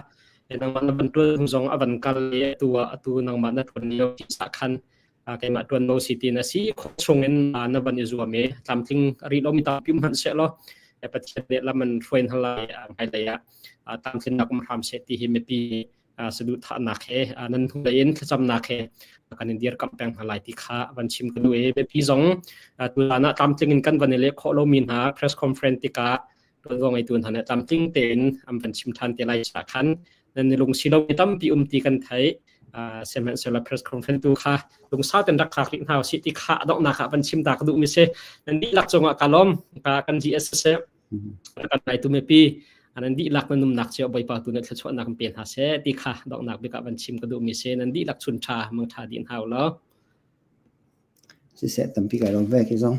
nangmah na van tuan zong a van kal i atu ah atu nangmah na tuan lio ti khan keimah tuan no si ti na si khawh chung in na van i zuam i tlamtling rih lomi tampi um hmanh seh law Pathian nih lam an hruai hna lai hmailei ah tlamtlinnak um hram seh ti hi mipi saduhthahnak he nan hnulei in thlacamnak he kan in dirkamh peng hna lai ti kha van chim ka duh i mipi zong tuzan ah tlamtling in kan van i leh khawh lomi hna press conference tikah tuanvo ngeitu hna nih tlamtling tein an van chim ṭhan te lai ca khan nan i lungsi lomi tampi um ti kan theih. Sihmanhsehlaw press conference tu kha lungsau ten rak khak rih hna usih ti kha donghnak ah van chim ta ka duhmi si. Nan dihlak cungah ka lawm. Ka kan GS siseh kan naitu mipi nan dihlak nan umnak cio Bawipa tu na thluachuahnak kan pe hna seh ti kha donghnak bik ah van chim ka duhmi si. Nan dihlak chun ṭha mang ṭha dih hna u law. Siseh tampi kai lawm ve ki zong.